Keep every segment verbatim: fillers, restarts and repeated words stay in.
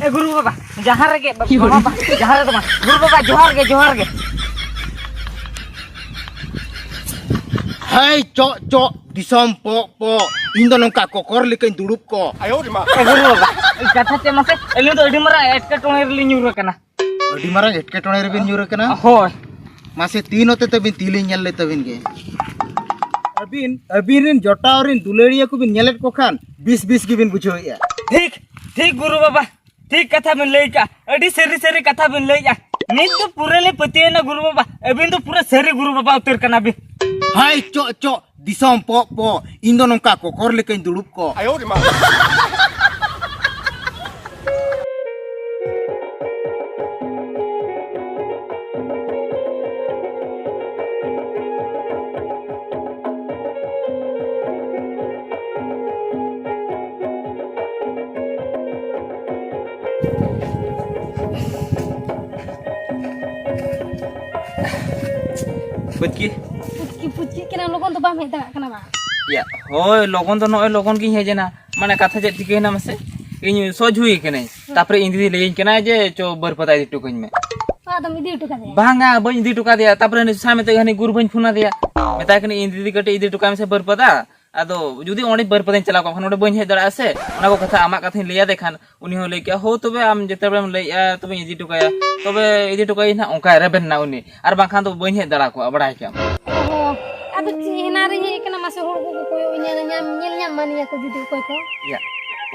ᱮ ᱜᱩᱨᱩ ᱵᱟᱵᱟ, ᱡᱟᱦᱟᱸ ᱨᱮᱜᱮ ᱵᱟᱵᱟ, ᱡᱟᱦᱟᱸ ᱨᱮᱫᱚ ᱵᱟᱝ, ᱜᱩᱨᱩ ᱵᱟᱵᱟ, ᱡᱚᱦᱟᱨ ᱜᱮ, ᱡᱚᱦᱟᱨ ᱜᱮ᱾ ᱦᱮᱭ ᱪᱚᱜ ᱪᱚᱜ, ᱫᱤᱥᱚᱢ ᱯᱚᱜ ᱯᱚᱜ, ᱤᱧ ᱫᱚ ᱱᱚᱝᱠᱟ ᱠᱚᱠᱚᱨ ᱞᱮᱠᱟᱧ ᱫᱩᱲᱩᱵ ᱠᱚᱜ᱾ ᱮ ᱜᱩᱨᱩ ᱵᱟᱵᱟ, ᱠᱟᱛᱷᱟ ᱪᱮᱫ ᱢᱟᱥᱮ, ᱟᱹᱞᱤᱧ ᱫᱚ ᱟᱹᱰᱤ ᱢᱟᱨᱟᱝ ᱮᱴᱠᱮᱴᱚᱬᱮ ᱨᱮᱞᱤᱧ ᱧᱩᱨ ᱟᱠᱟᱱᱟ᱾ ᱟᱹᱰᱤ ᱢᱟᱨᱟᱝ ᱮᱴᱠᱮᱴᱚᱬᱮ ᱨᱮᱵᱤᱱ ᱧᱩᱨ ᱟᱠᱟᱱᱟ? ᱦᱳᱭ᱾ ᱢᱟᱥᱮ ᱛᱤ ᱱᱚᱛᱮ ᱛᱟᱹᱵᱤᱱ, ᱛᱤ ᱞᱤᱧ ᱧᱮᱞ ᱞᱮ ᱛᱟᱹᱵᱤᱱ ᱜᱮ᱾ ᱟᱹᱵᱤᱱ, ᱟᱹᱵᱤᱱ ᱨᱮᱱ ᱡᱚᱴᱟᱣ ᱨᱮᱱ ᱫᱩᱞᱟᱹᱲᱤᱭᱟᱹ ᱠᱚᱵᱤᱱ ᱧᱮᱞᱮᱫ ᱠᱚ ᱠᱷᱟᱱ ᱵᱤᱥ ᱵᱤᱥ ᱜᱮᱵᱤᱱ ᱵᱩᱡᱷᱟᱹᱣᱮᱫᱼᱟ᱾ ᱴᱷᱤᱠ, ᱴᱷᱤᱠ ᱜᱩᱨᱩ ᱵᱟᱵᱟ, ᱴᱷᱤᱠ ᱠᱟᱛᱷᱟ ᱵᱤᱱ ᱞᱟᱹᱭ ᱠᱟᱜᱼᱟ, ᱟᱹᱰᱤ ᱥᱟᱹᱨᱤ ᱥᱟᱹᱨᱤ ᱠᱟᱛᱷᱟ ᱵᱤᱱ ᱞᱟᱹᱭᱮᱜᱼᱟ᱾ ᱱᱤᱛ ᱫᱚ ᱯᱩᱨᱟᱹ ᱞᱮ ᱯᱟᱹᱛᱭᱟᱹᱣ ᱮᱱᱟ ᱜᱩᱨᱩ ᱵᱟᱵᱟ, ᱟᱹᱵᱤᱱ ᱫᱚ ᱯᱩᱨᱟᱹ ᱥᱟᱹᱨᱤ ᱜᱩᱨᱩ ᱵᱟᱵᱟ ᱩᱛᱟᱹᱨ ᱠᱟᱱᱟ ᱵᱤᱱ᱾ ᱦᱟᱭ ᱪᱚᱜ ᱪᱚᱜ, ᱫᱤᱥᱚᱢ ᱯᱚᱜ ᱯᱚᱜ, ᱤᱧ ᱫᱚ ᱱᱚᱝᱠᱟ ᱠᱚᱠᱚᱨ ᱞᱮᱠᱟᱧ ᱫᱩᱲᱩᱵ ᱠᱚᱜ᱾ ᱯᱩᱪᱠᱤ᱾ ᱯᱩᱪᱠᱤ ᱯᱩᱪᱠᱤ ᱠᱟᱱᱟ, ᱞᱚᱜᱚᱱ ᱫᱚ ᱵᱟᱢ ᱦᱮᱡ ᱫᱟᱲᱮᱭᱟᱜ ᱠᱟᱱᱟ ᱵᱟᱝ? ᱭᱟ, ᱦᱳᱭ, ᱞᱚᱜᱚᱱ ᱫᱚ ᱱᱚᱜᱼᱚᱭ ᱞᱚᱜᱚᱱ ᱜᱤᱧ ᱦᱮᱡ ᱮᱱᱟ᱾ ᱢᱟᱱᱮ ᱠᱟᱛᱷᱟ ᱪᱮᱫ ᱪᱤᱠᱟᱹᱭᱮᱱᱟ ᱢᱟᱥᱮ? ᱤᱧ ᱥᱚᱡᱽ ᱦᱩᱭ ᱠᱟᱹᱱᱟᱹᱧ᱾ ᱛᱟᱯᱚᱨᱮ ᱤᱧ ᱫᱤᱫᱤ ᱞᱟᱹᱭᱟᱹᱧ ᱠᱟᱱᱟ ᱡᱮ, "ᱪᱚ ᱵᱟᱹᱨᱯᱟᱫᱟ ᱤᱫᱤ ᱦᱚᱴᱚ ᱠᱟᱹᱧ ᱢᱮ᱾" ᱚ, ᱟᱫᱚᱢ ᱤᱫᱤ ᱦᱚᱴᱚ ᱠᱟᱫᱮᱭᱟ? ᱵᱟᱝᱟ, ᱵᱟᱹᱧ ᱤᱫᱤ ᱦᱚᱴᱚ ᱠᱟᱫᱮᱭᱟ᱾ ᱛᱟᱯᱚᱨᱮ ᱩᱱᱤ ᱥᱟᱭ ᱢᱮᱛᱟᱭ ᱠᱟᱹᱱᱟᱹᱧ, ᱜᱩᱨᱩ ᱵᱟᱹᱧ ᱯᱷᱳᱱ ᱟᱫᱮᱭᱟ᱾ ᱢᱮᱛᱟᱭ ᱠᱟᱹᱱᱟᱹᱧ, "ᱤᱧ ᱫᱤᱫᱤ ᱠᱟᱹᱴᱤᱡ ᱤᱫᱤ ᱦᱚᱴᱚ ᱠᱟᱭ ᱢᱮᱥᱮ ᱵᱟᱹᱨᱯᱟᱫᱟ᱾" ᱟᱫᱚ ᱡᱩᱫᱤ ᱚᱸᱰᱮ ᱵᱟᱹᱨᱯᱟᱫᱟᱧ ᱪᱟᱞᱟᱣ ᱠᱚᱜ ᱠᱷᱟᱱ ᱚᱸᱰᱮ ᱵᱟᱹᱧ ᱦᱮᱡ ᱫᱟᱲᱮᱭᱟᱜᱼᱟ ᱥᱮ, ᱚᱱᱟ ᱠᱚ ᱠᱟᱛᱷᱟ ᱟᱢᱟᱜ ᱠᱟᱛᱷᱟᱧ ᱞᱟᱹᱭ ᱟᱫᱮ ᱠᱷᱟᱱ ᱩᱱᱤ ᱦᱚᱸ ᱞᱟᱹᱭ ᱠᱮᱜᱼᱟ, "ᱦᱳ ᱛᱚᱵᱮ ᱟᱢ ᱡᱮᱛᱮ ᱵᱮᱲᱟᱢ ᱞᱟᱹᱭᱮᱜᱼᱟ ᱛᱚᱵᱮᱧ ᱤᱫᱤ ᱦᱚᱴᱚ ᱠᱟᱭᱟ, ᱛᱚᱵᱮ ᱤᱫᱤ ᱦᱚᱴᱚ ᱠᱟᱭᱟᱧ ᱦᱟᱸᱜ," ᱚᱱᱠᱟᱭ ᱨᱮᱵᱮᱱ ᱮᱱᱟ ᱩᱱᱤ, ᱟᱨ ᱵᱟᱝᱠᱷᱟᱱ ᱫᱚ ᱵᱟᱹᱧ ᱦᱮᱡ ᱫᱟᱲᱮ ᱠᱚᱜᱼᱟ, ᱵᱟᱲᱟᱭ ᱠᱮᱜᱼᱟᱢ᱾ ᱚ, ᱟᱫᱚ ᱪᱮᱫ ᱦᱮᱱᱟ ᱨᱤᱧ ᱦᱮᱡ ᱟᱠᱟᱱᱟ, ᱢᱟᱥᱮ ᱦᱚᱲ ᱠᱚᱠᱚ ᱠᱚᱭᱚᱜ ᱤᱧᱟ, ᱧᱟᱢ, ᱧᱮᱞ ᱧᱟᱢ ᱢᱟᱱᱤᱧᱟ ᱠᱚ ᱡᱩᱫᱤ ᱚᱠᱚᱭ ᱠᱚ᱾ ᱭᱟ,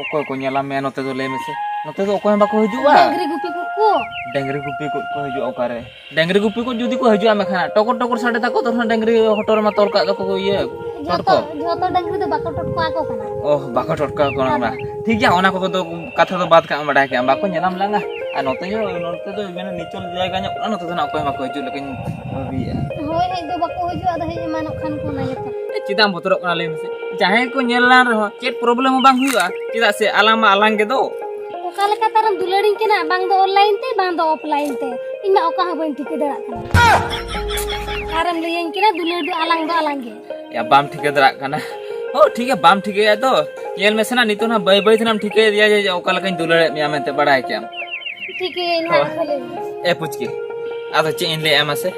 ᱚᱠᱚᱭ ᱠᱚ ᱧᱮᱞᱟᱢ ᱢᱮᱭᱟ ᱱᱚᱛᱮ ᱫᱚ, ᱞᱟᱹᱭ ᱢᱮᱥᱮ? ᱱᱚᱛᱮ ᱫᱚ ᱚᱠᱚᱭ ᱦᱚᱸ ᱵᱟᱠᱚ ᱦᱤᱡᱩᱜᱼᱟ᱾ ᱰᱟᱹᱝᱨᱤ ᱜᱩᱯᱤ ᱠᱚ ᱠᱚ᱾ ᱰᱟᱹᱝᱨᱤ ᱜᱩᱯᱤ ᱠᱚ ᱠᱚ ᱦᱤᱡᱩᱜᱼᱟ ᱚᱠᱟᱨᱮ? ᱰᱟᱹᱝᱨᱤ ᱜᱩᱯᱤ ᱠᱚ ᱡᱩᱫᱤ ᱠᱚ ᱦᱤᱡᱩᱜᱼᱟ, ᱢᱮᱱᱠᱷᱟᱱ ᱴᱚᱠᱚᱨ ᱴᱚᱠᱚᱨ ᱥᱟᱰᱮ ᱛᱟᱠᱚ, ᱛᱚᱠᱷᱚᱱ ᱰᱟᱹᱝᱨᱤ ᱦᱚᱴᱚᱨ ᱨᱮᱢᱟ ᱛᱚᱞ ᱠᱟᱜ ᱫᱚᱠᱚ ᱤᱭᱟᱹ, ᱡᱷᱚᱛᱚ, ᱴᱚᱴᱠᱚ᱾ ᱡᱷᱚᱛᱚ ᱰᱟᱹᱝᱨᱤ ᱫᱚ ᱵᱟᱠᱚ ᱴᱚᱴᱠᱚ ᱟᱠᱚ ᱠᱟᱱᱟ᱾ ᱚᱦ, ᱵᱟᱠᱚ ᱴᱚᱴᱠᱚ ᱟᱠᱚ ᱠᱟᱱᱟ᱾ ᱴᱷᱤᱠ ᱜᱮᱭᱟ, ᱚᱱᱟ ᱠᱚᱫᱚ ᱠᱟᱛᱷᱟ ᱫᱚ ᱵᱟᱫ ᱠᱟᱜ ᱢᱮ, ᱵᱟᱰᱟᱭ ᱠᱮᱜᱼᱟᱢ, ᱵᱟᱠᱚ ᱧᱮᱞᱟᱢ ᱞᱟᱝᱟ᱾ ᱟᱨ ᱱᱚᱛᱮ ᱦᱚᱸ, ᱱᱚᱛᱮ ᱫᱚ ᱢᱟᱱᱮ ᱱᱤᱪᱚᱞ ᱡᱟᱭᱜᱟ ᱧᱚᱜ ᱠᱟᱱᱟ, ᱱᱚᱛᱮ ᱫᱚ ᱱᱟᱜ ᱚᱠᱚᱭ ᱦᱚᱸ ᱵᱟᱠᱚ ᱦᱤᱡᱩᱜ ᱞᱮᱠᱟᱧ ᱵᱷᱟᱹᱵᱤᱭᱮᱜᱼᱟ᱾ ᱦᱳᱭ, ᱦᱮᱡ ᱫᱚ ᱵᱟᱠᱚ ᱦᱤᱡᱩᱜᱼᱟ, ᱟᱫᱚ ᱦᱮᱡ ᱮᱢᱟᱱᱚᱜ ᱠᱷᱟᱱ ᱠᱚ ᱚᱱᱟ ᱜᱮᱛᱚ᱾ ᱮ, ᱪᱮᱫᱟᱜ ᱮᱢ ᱵᱚᱛᱚᱨᱚᱜ ᱠᱟᱱᱟ ᱞᱟᱹᱭ ᱢᱮᱥᱮ? ᱡᱟᱦᱟᱸᱭ ᱠᱚ ᱧᱮᱞ ᱞᱟᱝ ᱨᱮᱦᱚᱸ ᱪᱮᱫ problem ᱦᱚᱸ ᱵᱟᱝ ᱦᱩᱭᱩᱜᱼᱟ, ᱪᱮᱫᱟᱜ ᱥᱮ ᱟᱞᱟᱝ ᱢᱟ ᱟᱞᱟᱝ ᱜᱮ ᱫᱚ᱾ ᱚᱠᱟ ᱞᱮᱠᱟ ᱛᱟᱨᱮᱢ ᱫᱩᱞᱟᱹᱲᱤᱧ ᱠᱟᱱᱟ, ᱵᱟᱝ ᱫᱚ online ᱛᱮ, ᱵᱟᱝ ᱫᱚ offline ᱛᱮ, ᱤᱧ ᱢᱟ ᱚᱠᱟ ᱦᱚᱸ ᱵᱟᱹᱧ ᱴᱷᱤᱠᱟᱹ ᱫᱟᱲᱮᱭᱟᱜ ᱠᱟᱱᱟ᱾ ᱟᱨᱮᱢ ᱞᱟᱹᱭᱟᱹᱧ ᱠᱟᱱᱟ ᱫᱩᱞᱟᱹᱲ ᱫᱚ ᱟᱞᱟᱝ ᱫᱚ ᱟᱞᱟᱝ ᱜᱮ᱾ ᱭᱟ, ᱵᱟᱢ ᱴᱷᱤᱠᱟᱹ ᱫᱟᱲᱮᱭᱟᱜ ᱠᱟᱱᱟ᱾ ᱦᱳ, ᱴᱷᱤᱠ ᱜᱮᱭᱟ, ᱵᱟᱢ ᱴᱷᱤᱠᱟᱹᱭᱟ ᱛᱚ᱾ ᱧᱮᱞ ᱢᱮᱥᱮ ᱱᱟ, ᱱᱤᱛᱚᱜ ᱱᱟ ᱵᱟᱹᱭ ᱵᱟᱹᱭ ᱛᱮ ᱱᱟᱢ ᱴᱷᱤᱠᱟᱹᱭᱮᱫ ᱜᱮᱭᱟ ᱡᱮ ᱚᱠᱟ ᱞᱮᱠᱟᱧ ᱫᱩᱞᱟᱹᱲᱮᱫ ᱢᱮᱭᱟ ᱢᱮᱱᱛᱮ, ᱵᱟᱲᱟᱭ ᱠᱮᱜᱼᱟᱢ᱾ ᱴᱷᱤᱠᱟᱹᱭᱮᱱ ᱦᱳᱭ᱾ ᱦᱟᱸᱜ ᱠᱷᱟᱹᱞᱤ᱾ ᱮ ᱯᱩᱪᱠᱤ, ᱟᱫᱚ ᱪᱮᱫ ᱤᱧ ᱞᱟᱹᱭᱟ ᱢᱟᱥᱮ?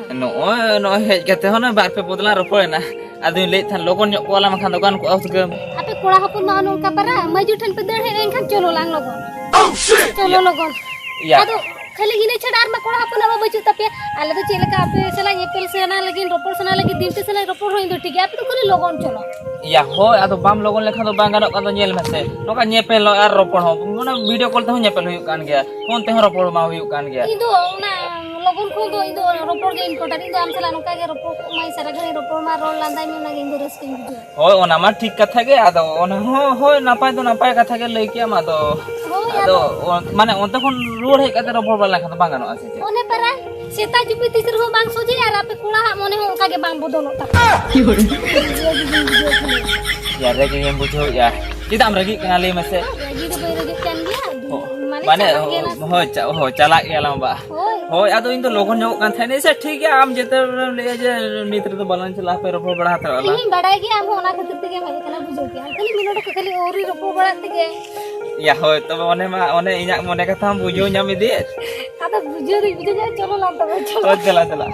ᱦᱮᱸ᱾ ᱱᱚᱜᱼᱚᱭ, ᱱᱚᱜᱼᱚᱭ ᱦᱮᱡ ᱠᱟᱛᱮ ᱦᱚᱸ ᱱᱟ ᱵᱟᱨ ᱯᱮ ᱵᱚᱫᱞᱟᱝ ᱨᱚᱯᱚᱲᱮᱱᱟ᱾ ᱟᱫᱚᱧ ᱞᱟᱹᱭᱮᱫ ᱛᱟᱦᱮᱸᱱ ᱞᱚᱜᱚᱱ ᱧᱚᱜ ᱠᱚᱞᱟᱢ ᱠᱷᱟᱱ ᱫᱚ ᱜᱟᱱ ᱠᱚᱜᱼᱟ ᱦᱩᱛᱠᱟᱹᱢ᱾ ᱟᱯᱮ ᱠᱚᱲᱟ ᱦᱚᱯᱚᱱ ᱢᱟ ᱱᱚᱝᱠᱟ ᱯᱟᱨᱟ, ᱢᱟᱹᱭᱡᱩ ᱴᱷᱮᱱ ᱯᱮ ᱫᱟᱹᱲ ᱦᱮᱡ ᱞᱮᱱᱠᱷᱟᱱ ᱪᱚᱞᱚ ᱞᱟᱝ ᱞᱚᱜᱚᱱ᱾ ᱪᱚᱞᱚ ᱞᱚᱜᱚᱱ᱾ ᱭᱟ᱾ ᱟᱫᱚ ᱠᱷᱟᱹᱞᱤ ᱤᱱᱟᱹ ᱪᱷᱟᱰᱟ ᱟᱨ ᱢᱟ ᱠᱚᱲᱟ ᱦᱚᱯᱚᱱᱟᱜ ᱢᱟ ᱵᱟᱹᱪᱩᱜ ᱛᱟᱯᱮᱭᱟ᱾ ᱟᱞᱮ ᱫᱚ ᱪᱮᱫ ᱞᱮᱠᱟ ᱟᱯᱮ ᱥᱟᱞᱟᱜ ᱧᱮᱯᱮᱞ ᱥᱟᱱᱟ ᱞᱟᱹᱜᱤᱫ, ᱨᱚᱯᱚᱲ ᱥᱟᱱᱟ ᱞᱟᱹᱜᱤᱫ, ᱫᱤᱱ ᱯᱮ ᱥᱟᱞᱟᱜ ᱨᱚᱯᱚᱲ ᱦᱚᱸ ᱤᱧ ᱫᱚ ᱴᱷᱤᱠ ᱜᱮᱭᱟ, ᱟᱯᱮ ᱫᱚ ᱠᱷᱟᱹᱞᱤ ᱞᱚᱜᱚᱱ ᱪᱚᱞᱚ᱾ ᱭᱟ ᱦᱳᱭ, ᱟᱫᱚ ᱵᱟᱢ ᱞᱚᱜᱚᱱ ᱞᱮᱠᱷᱟᱱ ᱫᱚ ᱵᱟᱝ ᱜᱟᱱᱚᱜ ᱠᱟᱱ ᱫᱚ, ᱧᱮᱞ ᱢᱮᱥᱮ, ᱱᱚᱝᱠᱟ ᱧᱮᱯᱮᱞ ᱟᱨ ᱨᱚᱯᱚᱲ ᱦᱚᱸ, ᱢᱟᱱᱮ ᱵᱷᱤᱰᱤᱭᱳ ᱠᱚᱞ ᱛᱮᱦᱚᱸ ᱧᱮᱯᱮᱞ ᱦᱩᱭᱩᱜ ᱠᱟᱱ ᱜᱮᱭᱟ, ᱯᱷᱳᱱ ᱛᱮᱦᱚᱸ ᱨᱚᱯᱚᱲ ᱢᱟ ᱦᱩᱭᱩᱜ ᱠᱟᱱ ᱜᱮᱭᱟ᱾ ᱤᱧ ᱫᱚ ᱚᱱᱟ ᱞᱚᱜᱚᱱ ᱠᱷᱚᱱ ᱫᱚ ᱤᱧ ᱫᱚ ᱨᱚᱯᱚᱲ ᱜᱮ ᱤᱢᱯᱚᱨᱴᱮᱱᱴ᱾ ᱤᱧ ᱫᱚ ᱟᱢ ᱥᱟᱞᱟᱜ ᱱᱚᱝᱠᱟ ᱜᱮ ᱨᱚᱯᱚᱲ ᱠᱚᱜ ᱢᱟᱹᱧ, ᱥᱟᱨᱟ ᱜᱷᱟᱹᱲᱤᱡ ᱨᱚᱯᱚᱲ ᱢᱟ, ᱨᱚᱲ ᱞᱟᱸᱫᱟᱭ ᱢᱮ, ᱚᱱᱟ ᱜᱮ ᱤᱧ ᱫᱚ ᱨᱟᱹᱥᱠᱟᱹᱧ ᱵᱩᱡᱷᱟᱹᱣᱟ᱾ ᱦᱳᱭ, ᱚᱱᱟ ᱢᱟ ᱴᱷᱤᱠ ᱠᱟᱛᱷᱟ ᱜᱮ, ᱟᱫᱚ ᱚᱱᱟ ᱦᱚᱸ, ᱦᱳᱭ, ᱱᱟᱯᱟᱭ ᱫᱚ ᱱᱟᱯᱟᱭ ᱠᱟᱛᱷᱟ ᱜᱮ ᱞᱟᱹᱭ ᱠᱮᱜᱼᱟᱢ, ᱟᱫᱚ ᱦᱳᱭ, ᱟᱫᱚ ᱟᱫᱚ ᱚ-, ᱢᱟᱱᱮ ᱚᱱᱛᱮ ᱠᱷᱚᱱ ᱨᱩᱣᱟᱹᱲ ᱦᱮᱡ ᱠᱟᱛᱮ ᱨᱚᱯᱚᱲ ᱵᱟᱲᱟ ᱞᱮᱱᱠᱷᱟᱱ ᱫᱚ ᱵᱟᱝ ᱜᱟᱱᱚᱜᱼᱟ ᱥᱮ ᱪᱮᱫ? ᱚᱱᱮ ᱯᱟᱨᱟ, ᱥᱮᱛᱟ ᱪᱩᱯᱤ ᱛᱤᱥ ᱨᱮᱦᱚᱸ ᱵᱟᱝ ᱥᱚᱡᱷᱮ ᱟᱨ ᱟᱯᱮ ᱠᱚᱲᱟᱣᱟᱜ ᱢᱚᱱᱮ ᱦᱚᱸ ᱚᱱᱠᱟ ᱜᱮ ᱵᱟᱝ ᱵᱚᱫᱚᱞᱚᱜ ᱛᱟᱯᱮᱭᱟ᱾ ᱤᱭᱟᱹ ᱜᱮᱵᱤᱱ ᱵᱩᱡᱷᱟᱹᱣ ᱠᱷᱟᱹᱞᱤ᱾ ᱭᱟ, ᱨᱟᱹᱜᱤ ᱜᱮᱢ ᱵᱩᱡᱷᱟᱹᱣᱮᱫᱼᱟ᱾ ᱪᱮᱫᱟᱜ ᱮᱢ ᱨᱟᱹᱜᱤᱜ ᱠᱟᱱᱟ ᱞᱟᱹᱭ ᱢᱮᱥᱮ? ᱨᱟᱹᱜᱤ ᱫᱚ ᱵᱟᱹᱧ ᱨᱟᱹᱜᱤᱜ ᱠᱟᱱ ᱜᱮᱭᱟ, ᱚ, ᱢᱟᱱᱮ ᱢᱟᱱᱮ, ᱪᱟᱞᱟᱜ ᱜᱮᱭᱟ ᱱᱟᱥᱮ᱾ ᱦᱳᱭ, ᱪᱟ-, ᱦᱳᱭ, ᱪᱟᱞᱟᱜ ᱜᱮᱭᱟᱞᱟᱝ ᱵᱟ᱾ ᱦᱳᱭ᱾ ᱦᱳᱭ, ᱟᱫᱚ ᱤᱧ ᱫᱚ ᱞᱚᱜᱚᱱ ᱧᱚᱜᱚᱜ ᱠᱟᱱ ᱛᱟᱦᱮᱸᱱᱟ ᱥᱮ, ᱴᱷᱤᱠ ᱜᱮᱭᱟ, ᱟᱢ ᱡᱮᱛᱮ ᱞᱟᱹᱭᱟ ᱡᱮ ᱱᱤᱛ ᱨᱮᱫᱚ ᱵᱟᱞᱟᱝ ᱪᱟᱞᱟᱜᱼᱟ, ᱦᱟᱯᱮ ᱨᱚᱯᱚᱲ ᱵᱟᱲᱟ ᱦᱟᱛᱟᱲᱚᱜᱼᱟ ᱞᱟᱝ᱾ ᱤᱧ ᱵᱟᱰᱟᱭ ᱜᱮᱭᱟ ᱟᱢ ᱦᱚᱸ ᱚᱱᱟ ᱠᱷᱟᱹᱛᱤᱨ ᱛᱮᱜᱮᱢ ᱦᱮᱡ ᱟᱠᱟᱱᱟ, ᱵᱩᱡᱷᱟᱹᱣ ᱠᱮᱜᱼᱟᱢ᱾ ᱠᱷᱟᱹᱞᱤ ᱢᱤᱫ ᱱᱚᱰᱮ ᱠᱚ ᱠᱷᱟᱹᱞᱤ ᱟᱹᱣᱨᱤ ᱨᱚᱯᱚᱲ ᱵᱟᱲᱟᱜ ᱛᱮᱜᱮ᱾ ᱭᱟ, ᱦᱳᱭ, ᱛᱚᱵᱮ ᱚᱱᱮ ᱢᱟ, ᱚᱱᱮ ᱤᱧᱟᱹᱜ ᱢᱚᱱᱮ ᱠᱟᱛᱷᱟᱢ ᱵᱩᱡᱷᱟᱹᱣ ᱧᱟᱢ ᱤᱫᱤᱭᱮᱫ᱾ ᱟᱫᱚ ᱵᱩᱡᱷᱟᱹᱣ ᱫᱚᱧ ᱵᱩᱡᱷᱟᱹᱣ ᱧᱟᱢ, ᱪᱚᱞᱚ ᱞᱟᱝ ᱛᱚᱵᱮ, ᱪᱚᱞᱚ᱾ ᱦᱳᱭ, ᱫᱮᱞᱟ, ᱫᱮᱞᱟ᱾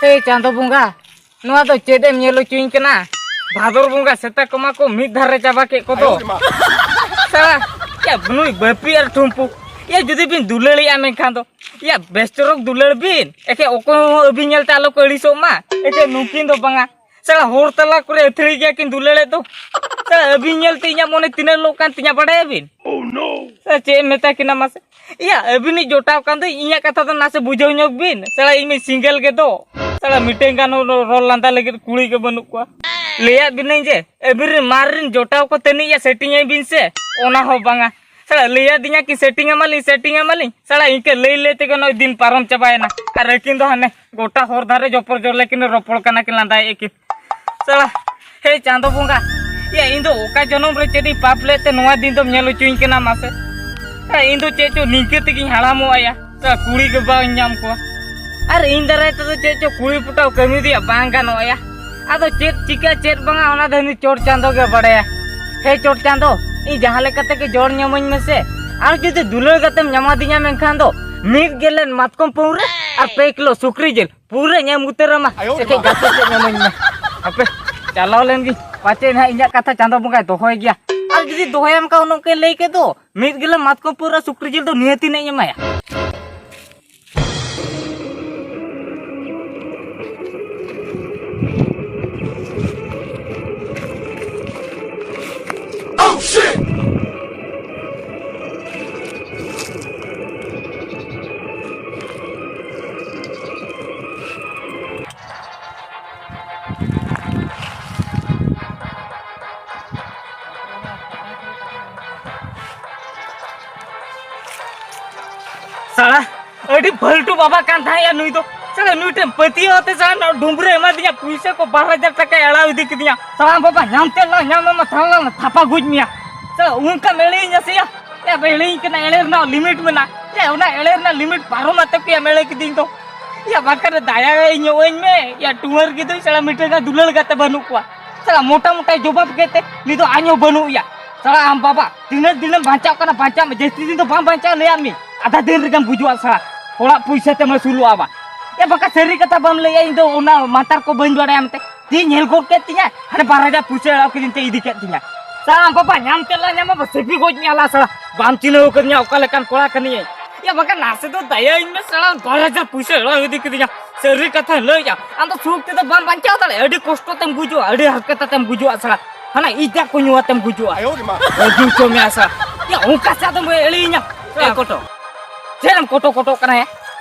ᱮ ᱪᱟᱸᱫᱚ ᱵᱚᱸᱜᱟ, ᱱᱚᱣᱟ ᱫᱚ ᱪᱮᱫ ᱮᱢ ᱧᱮᱞ ᱦᱚᱪᱚᱧ ᱠᱟᱱᱟ? ᱵᱷᱟᱫᱚᱨ ᱵᱚᱸᱜᱟ ᱥᱮᱛᱟ ᱠᱚᱢᱟ ᱠᱚ ᱢᱤᱫ ᱫᱷᱟᱨᱮ ᱪᱟᱵᱟ ᱠᱮᱫ ᱠᱚᱫᱚ᱾ ᱥᱟᱞᱟ, ᱭᱟ, ᱱᱩᱭ ᱵᱟᱹᱯᱤ ᱟᱨ ᱴᱷᱩᱢᱯᱩ, ᱭᱟ, ᱡᱩᱫᱤ ᱵᱤᱱ ᱫᱩᱞᱟᱹᱲᱮᱜᱼᱟ ᱢᱮᱱᱠᱷᱟᱱ ᱫᱚ, ᱭᱟ, ᱵᱮᱥ ᱪᱚᱨᱚᱠ ᱫᱩᱞᱟᱹᱲ ᱵᱤᱱ, ᱮᱠᱮ ᱚᱠᱚᱭ ᱦᱚᱸ ᱟᱹᱵᱤᱱ ᱧᱮᱞᱛᱮ ᱟᱞᱚ ᱠᱚ ᱟᱹᱲᱤᱥᱚᱜ ᱢᱟ, ᱮᱠᱮ ᱱᱩᱠᱤᱱ ᱫᱚ ᱵᱟᱝᱟ᱾ ᱥᱟᱞᱟ, ᱦᱚᱨ ᱛᱟᱞᱟ ᱠᱚᱨᱮ ᱟᱹᱛᱷᱟᱹᱲᱤ ᱜᱮᱭᱟ ᱠᱤᱱ ᱫᱩᱞᱟᱹᱲᱮᱫ ᱫᱚ᱾ ᱥᱟᱞᱟ, ᱟᱹᱵᱤᱱ ᱧᱮᱞᱛᱮ ᱤᱧᱟᱹᱜ ᱢᱚᱱᱮ ᱛᱤᱱᱟᱹᱜ ᱞᱚᱜ ᱠᱟᱱ ᱛᱤᱧᱟ ᱵᱟᱰᱟᱭᱟᱵᱤᱱ? ᱥᱟᱞᱟ, ᱪᱮᱫ ᱮᱢ ᱢᱮᱛᱟ ᱠᱤᱱᱟ ᱢᱟᱥᱮ? ᱤᱭᱟ, ᱟᱹᱵᱤᱱᱤᱡ ᱡᱚᱴᱟᱣ ᱠᱟᱱ ᱫᱚ, ᱤᱧᱟᱹᱜ ᱠᱟᱛᱷᱟ ᱫᱚ ᱱᱟᱥᱮ ᱵᱩᱡᱷᱟᱹᱣ ᱧᱚᱜ ᱵᱤᱱ᱾ ᱥᱟᱞᱟ, ᱤᱧ ᱢᱟ ᱥᱤᱝᱜᱮᱞ ᱜᱮᱫᱚ᱾ ᱥᱟᱞᱟ, ᱢᱤᱫᱴᱮᱱ ᱜᱟᱱ ᱦᱚᱸ ᱨᱚᱲ ᱞᱟᱸᱫᱟ ᱞᱟᱹᱜᱤᱫ ᱠᱩᱲᱤ ᱜᱮ ᱵᱟᱹᱱᱩᱜ ᱠᱚᱣᱟ᱾ ᱞᱟᱹᱭᱟᱫ ᱵᱤᱱᱟᱹᱧ ᱡᱮ ᱟᱹᱵᱤᱱ ᱨᱮᱱ ᱢᱟᱨ ᱨᱮᱱ ᱡᱚᱴᱟᱣ ᱠᱚ ᱛᱟᱹᱱᱤᱡ ᱭᱟ ᱥᱮᱴᱤᱝ ᱟᱹᱧ ᱵᱤᱱ ᱥᱮ, ᱚᱱᱟ ᱦᱚᱸ ᱵᱟᱝᱟ᱾ ᱥᱟᱞᱟ, ᱞᱟᱹᱭᱟᱫᱤᱧᱟ ᱠᱤ ᱥᱮᱴᱤᱝ ᱟᱢᱟᱞᱤᱧ, ᱥᱮᱴᱤᱝ ᱟᱢᱟᱞᱤᱧ᱾ ᱥᱟᱞᱟ, ᱤᱱᱠᱟᱹ ᱞᱟᱹᱭ ᱞᱟᱹᱭ ᱛᱮᱜᱮ ᱱᱚᱜᱼᱚᱭ ᱫᱤᱱ ᱯᱟᱨᱚᱢ ᱪᱟᱵᱟᱭᱮᱱᱟ᱾ ᱟᱨ ᱟᱹᱠᱤᱱ ᱫᱚ ᱦᱟᱱᱮ ᱜᱚᱴᱟ ᱦᱚᱨ ᱫᱷᱟᱨᱮ ᱡᱚᱯᱚᱨ ᱡᱚᱨ ᱞᱮᱠᱤᱱ ᱨᱚᱯᱚᱲ ᱠᱟᱱᱟ ᱠᱤᱱ, ᱞᱟᱸᱫᱟᱭᱮᱫ ᱠᱤᱱ᱾ ᱥᱟᱞᱟ, ᱦᱮ ᱪᱟᱸᱫᱚ ᱵᱚᱸᱜᱟ, ᱭᱟ, ᱤᱧ ᱫᱚ ᱚᱠᱟ ᱡᱚᱱᱚᱢ ᱨᱮ ᱪᱮᱫ ᱤᱧ ᱯᱟᱯ ᱞᱮᱫ ᱛᱮ ᱱᱚᱣᱟ ᱫᱤᱱ ᱫᱚᱢ ᱧᱮᱞ ᱦᱚᱪᱚᱧ ᱠᱟᱱᱟ ᱢᱟᱥᱮ? ᱭᱟ, ᱤᱧ ᱫᱚ ᱪᱮᱫ ᱪᱚ ᱱᱤᱝᱠᱟᱹ ᱛᱮᱜᱤᱧ ᱦᱟᱲᱟᱢᱚᱜᱼᱟ ᱭᱟ᱾ ᱥᱟᱞᱟ, ᱠᱩᱲᱤ ᱜᱮ ᱵᱟᱹᱧ ᱧᱟᱢ ᱠᱚᱣᱟ᱾ ᱟᱨ ᱤᱧ ᱫᱟᱨᱟᱭ ᱛᱮᱫᱚ ᱪᱮᱫ ᱪᱚ ᱠᱩᱲᱤ ᱯᱚᱴᱟᱣ ᱠᱟᱹᱢᱤ ᱨᱮᱭᱟᱜ ᱵᱟᱝ ᱜᱟᱱᱚᱜᱼᱟ᱾ ᱟᱫᱚ ᱪᱮᱫ ᱪᱤᱠᱟ ᱪᱮᱫ ᱵᱟᱝᱟ, ᱚᱱᱟ ᱫᱚ ᱦᱟᱹᱱᱤ ᱪᱚᱴ ᱪᱟᱸᱫᱚ ᱜᱮ ᱵᱟᱲᱟᱭᱟ᱾ ᱦᱮ ᱪᱚᱴ ᱪᱟᱸᱫᱚ, ᱤᱧ ᱡᱟᱦᱟᱸ ᱞᱮᱠᱟ ᱛᱮᱜᱮ ᱡᱚᱲ ᱧᱟᱢᱟᱹᱧ ᱢᱮᱥᱮ᱾ ᱟᱨ ᱡᱩᱫᱤ ᱫᱩᱞᱟᱹᱲ ᱠᱟᱛᱮᱢ ᱧᱟᱢᱟᱫᱤᱧᱟ ᱢᱮᱱᱠᱷᱟᱱ ᱫᱚ ᱢᱤᱫ ᱜᱮᱞᱮᱱ ᱢᱟᱛᱠᱚᱢ ᱯᱟᱹᱣᱨᱟᱹ ᱟᱨ ᱯᱮ ᱠᱤᱞᱳ ᱥᱩᱠᱨᱤ ᱡᱤᱞ ᱯᱩᱨᱟᱹ ᱧᱟᱢ ᱩᱛᱟᱹᱨ ᱟᱢᱟ᱾ ᱟᱭᱳ ᱨᱮ ᱥᱮ ᱠᱟᱹᱡ ᱢᱟ᱾ ᱜᱟᱛᱮ ᱥᱮᱫ ᱧᱟᱢᱟᱹᱧ ᱢᱮ᱾ ᱦᱟᱯᱮ, ᱪᱟᱞᱟᱣ ᱞᱮᱱ ᱜᱤᱧ, ᱯᱟᱪᱮ ᱱᱟᱦᱟᱜ ᱤᱧᱟᱹᱜ ᱠᱟᱛᱷᱟ ᱪᱟᱸᱫᱚ ᱵᱚᱸᱜᱟᱭ ᱫᱚᱦᱚᱭ ᱜᱮᱭᱟ᱾ ᱟᱨ ᱡᱩᱫᱤ ᱫᱚᱦᱚᱭᱟᱢ ᱠᱷᱟᱱ ᱩᱱᱟᱹᱜ ᱠᱚ ᱞᱟᱹᱭ ᱠᱮᱫ ᱫᱚ, ᱢᱤᱫ ᱜᱮᱞᱮ ᱢᱟᱛᱠᱚᱢ ᱯᱟᱹᱣᱨᱟᱹ ᱥᱩᱠᱨᱤ ᱡᱤᱞ ᱫᱚ ᱱᱤᱦᱟᱹᱛᱤ ᱱᱟᱜ ᱤᱧ ᱮᱢᱟᱭᱟ᱾ ᱥᱟᱞᱟ, ᱟᱹᱰᱤ ᱯᱷᱟᱞᱛᱩ ᱵᱟᱵᱟ ᱠᱟᱱ ᱛᱟᱦᱮᱸᱫᱼᱟ ᱱᱩᱭ ᱫᱚ᱾ ᱥᱟᱞᱟ, ᱱᱩᱭ ᱴᱷᱮᱱ ᱯᱟᱹᱛᱭᱟᱹᱣ ᱟᱛᱮ ᱥᱟᱞᱟ, ᱱᱚᱣᱟ ᱰᱩᱢᱵᱩᱨᱮ ᱮᱢᱟ ᱫᱤᱧᱟ ᱯᱩᱭᱥᱟᱹ ᱠᱚ, ᱵᱟᱨ ᱦᱟᱡᱟᱨ ᱴᱟᱠᱟᱭ ᱮᱲᱟᱣ ᱤᱫᱤ ᱠᱤᱫᱤᱧᱟ᱾ ᱥᱟᱞᱟ ᱵᱟᱵᱟ, ᱧᱟᱢ ᱛᱮ ᱞᱟᱝ ᱧᱟᱢ ᱟᱢᱟ, ᱥᱟᱞᱟ ᱞᱟᱝ ᱛᱷᱟᱯᱟ ᱜᱩᱡ ᱢᱮᱭᱟ᱾ ᱥᱟᱞᱟ, ᱚᱱᱠᱟᱢ ᱮᱲᱮᱭᱤᱧᱟ ᱥᱮᱭᱟ? ᱭᱟ, ᱮᱲᱮᱭᱤᱧ ᱠᱟᱱᱟ, ᱮᱲᱮ ᱨᱮᱱᱟᱜ ᱞᱤᱢᱤᱴ ᱢᱮᱱᱟᱜᱼᱟ᱾ ᱭᱟ, ᱚᱱᱟ ᱮᱲᱮ ᱨᱮᱱᱟᱜ ᱞᱤᱢᱤᱴ ᱯᱟᱨᱚᱢ ᱟᱛᱮ ᱠᱚ ᱭᱟᱢ ᱮᱲᱮ ᱠᱤᱫᱤᱧ ᱫᱚ᱾ ᱭᱟ, ᱵᱟᱠᱷᱟᱱ ᱫᱟᱭᱟ ᱧᱚᱜ ᱟᱹᱧ ᱢᱮ᱾ ᱭᱟ, ᱴᱩᱣᱟᱹᱨ ᱜᱤᱫᱽᱨᱟᱹ ᱥᱟᱞᱟ ᱢᱤᱫᱴᱟᱝ ᱜᱟᱱ ᱫᱩᱞᱟᱹᱲ ᱜᱟᱛᱮ ᱵᱟᱹᱱᱩᱜ ᱠᱚᱣᱟ᱾ ᱥᱟᱞᱟ ᱢᱚᱴᱟ ᱢᱚᱴᱟᱭ ᱡᱚᱵᱟᱵ ᱠᱮᱫ ᱛᱮ, ᱱᱤᱛ ᱫᱚ ᱟᱡ ᱦᱚᱸ ᱵᱟᱹᱱᱩᱜ ᱮᱭᱟ᱾ ᱥᱟᱞᱟ ᱟᱢ ᱵᱟᱵᱟ, ᱛᱤᱱᱟᱹᱜ ᱫᱤᱱᱮᱢ ᱵᱟᱧᱪᱟᱜ ᱠᱟᱱᱟ, ᱵᱟᱧᱪᱟᱜ ᱢᱮ᱾ ᱡᱟᱹᱥᱛᱤ ᱫᱤᱱ ᱫᱚ ᱵᱟᱢ ᱵᱟᱧᱪᱟᱜᱼᱟ, ᱞᱟᱹᱭᱟᱫ ᱢᱮ᱾ ᱟᱫᱷᱟ ᱫᱤᱱ ᱨᱮᱜᱮᱢ ᱜᱩᱡᱩᱜᱼᱟ ᱥᱟᱞᱟ᱾ ᱦᱚᱲᱟᱜ ᱯᱩᱭᱥᱟᱹ ᱛᱮᱢ ᱟᱹᱥᱩᱞᱚᱜᱼᱟ ᱵᱟ᱾ ᱮ ᱵᱟᱠᱟ, ᱥᱟᱹᱨᱤ ᱠᱟᱛᱷᱟ ᱵᱟᱢ ᱞᱟᱹᱭᱟ, ᱤᱧ ᱫᱚ ᱚᱱᱟ ᱢᱟᱱᱛᱟᱨ ᱠᱚ ᱵᱟᱹᱧ ᱵᱟᱲᱟᱭᱟ ᱢᱮᱱᱛᱮ᱾ ᱛᱤᱧ ᱧᱮᱞ ᱜᱚᱫ ᱠᱮᱫ ᱛᱤᱧᱟ, ᱦᱟᱱᱮ ᱵᱟᱨ ᱦᱟᱡᱟᱨ ᱯᱩᱭᱥᱟᱹ ᱮᱲᱟᱣ ᱠᱤᱫᱤᱧ ᱛᱮ ᱤᱫᱤ ᱠᱮᱫ ᱛᱤᱧᱟ᱾ ᱥᱟᱞᱟ ᱟᱢ ᱵᱟᱵᱟ, ᱧᱟᱢ ᱛᱮ ᱞᱟ ᱧᱟᱢᱟ ᱵᱟ, ᱥᱮᱯᱤ ᱜᱚᱡ ᱢᱮᱭᱟ ᱞᱟ ᱥᱟᱞᱟ᱾ ᱵᱟᱢ ᱪᱤᱱᱦᱟᱹᱣ ᱠᱟᱫᱤᱧᱟ ᱚᱠᱟ ᱞᱮᱠᱟᱱ ᱠᱚᱲᱟ ᱠᱟᱹᱱᱟᱹᱧ᱾ ᱮ ᱵᱟᱠᱟ, ᱱᱟᱥᱮ ᱫᱚ ᱫᱟᱭᱟᱧ ᱢᱮ ᱥᱟᱞᱟ, ᱵᱟᱨ ᱦᱟᱡᱟᱨ ᱯᱩᱭᱥᱟᱹ ᱮᱲᱟᱣ ᱤᱫᱤ ᱠᱤᱫᱤᱧᱟ᱾ ᱥᱟᱹᱨᱤ ᱠᱟᱛᱷᱟᱧ ᱞᱟᱹᱭᱟ, ᱟᱢ ᱫᱚ ᱥᱩᱠ ᱛᱮᱫᱚ ᱵᱟᱢ ᱵᱟᱧᱪᱟᱣ ᱫᱟᱲᱮᱭᱟᱜᱼᱟ, ᱟᱹᱰᱤ ᱠᱚᱥᱴᱚ ᱛᱮᱢ ᱜᱩᱡᱩᱜᱼᱟ, ᱟᱹᱰᱤ ᱦᱟᱨᱠᱮᱛ ᱟᱛᱮᱢ ᱜᱩᱡᱩᱜᱼᱟ ᱥᱟᱞᱟ, ᱦᱟᱱᱟ ᱤᱡᱟ ᱠᱚ ᱧᱩ ᱟᱛᱮᱢ ᱜᱩᱡᱩᱜᱼᱟ᱾ ᱟᱭᱳ ᱨᱮ ᱢᱟ᱾ ᱵᱟᱹᱜᱤ ᱦᱚᱪᱚ ᱢᱮᱭᱟ ᱥᱟᱞᱟ᱾ ᱭᱟ, ᱚᱱᱠᱟ ᱥᱮ ᱟᱫᱚᱢ ᱮᱲᱮᱭᱤᱧᱟ? ᱮ ᱠᱚᱴᱚ, ᱪᱮᱫ ᱮᱢ ᱠᱚᱴᱚ ᱠᱚᱴᱚᱜ ᱠᱟᱱᱟ ᱭᱟ?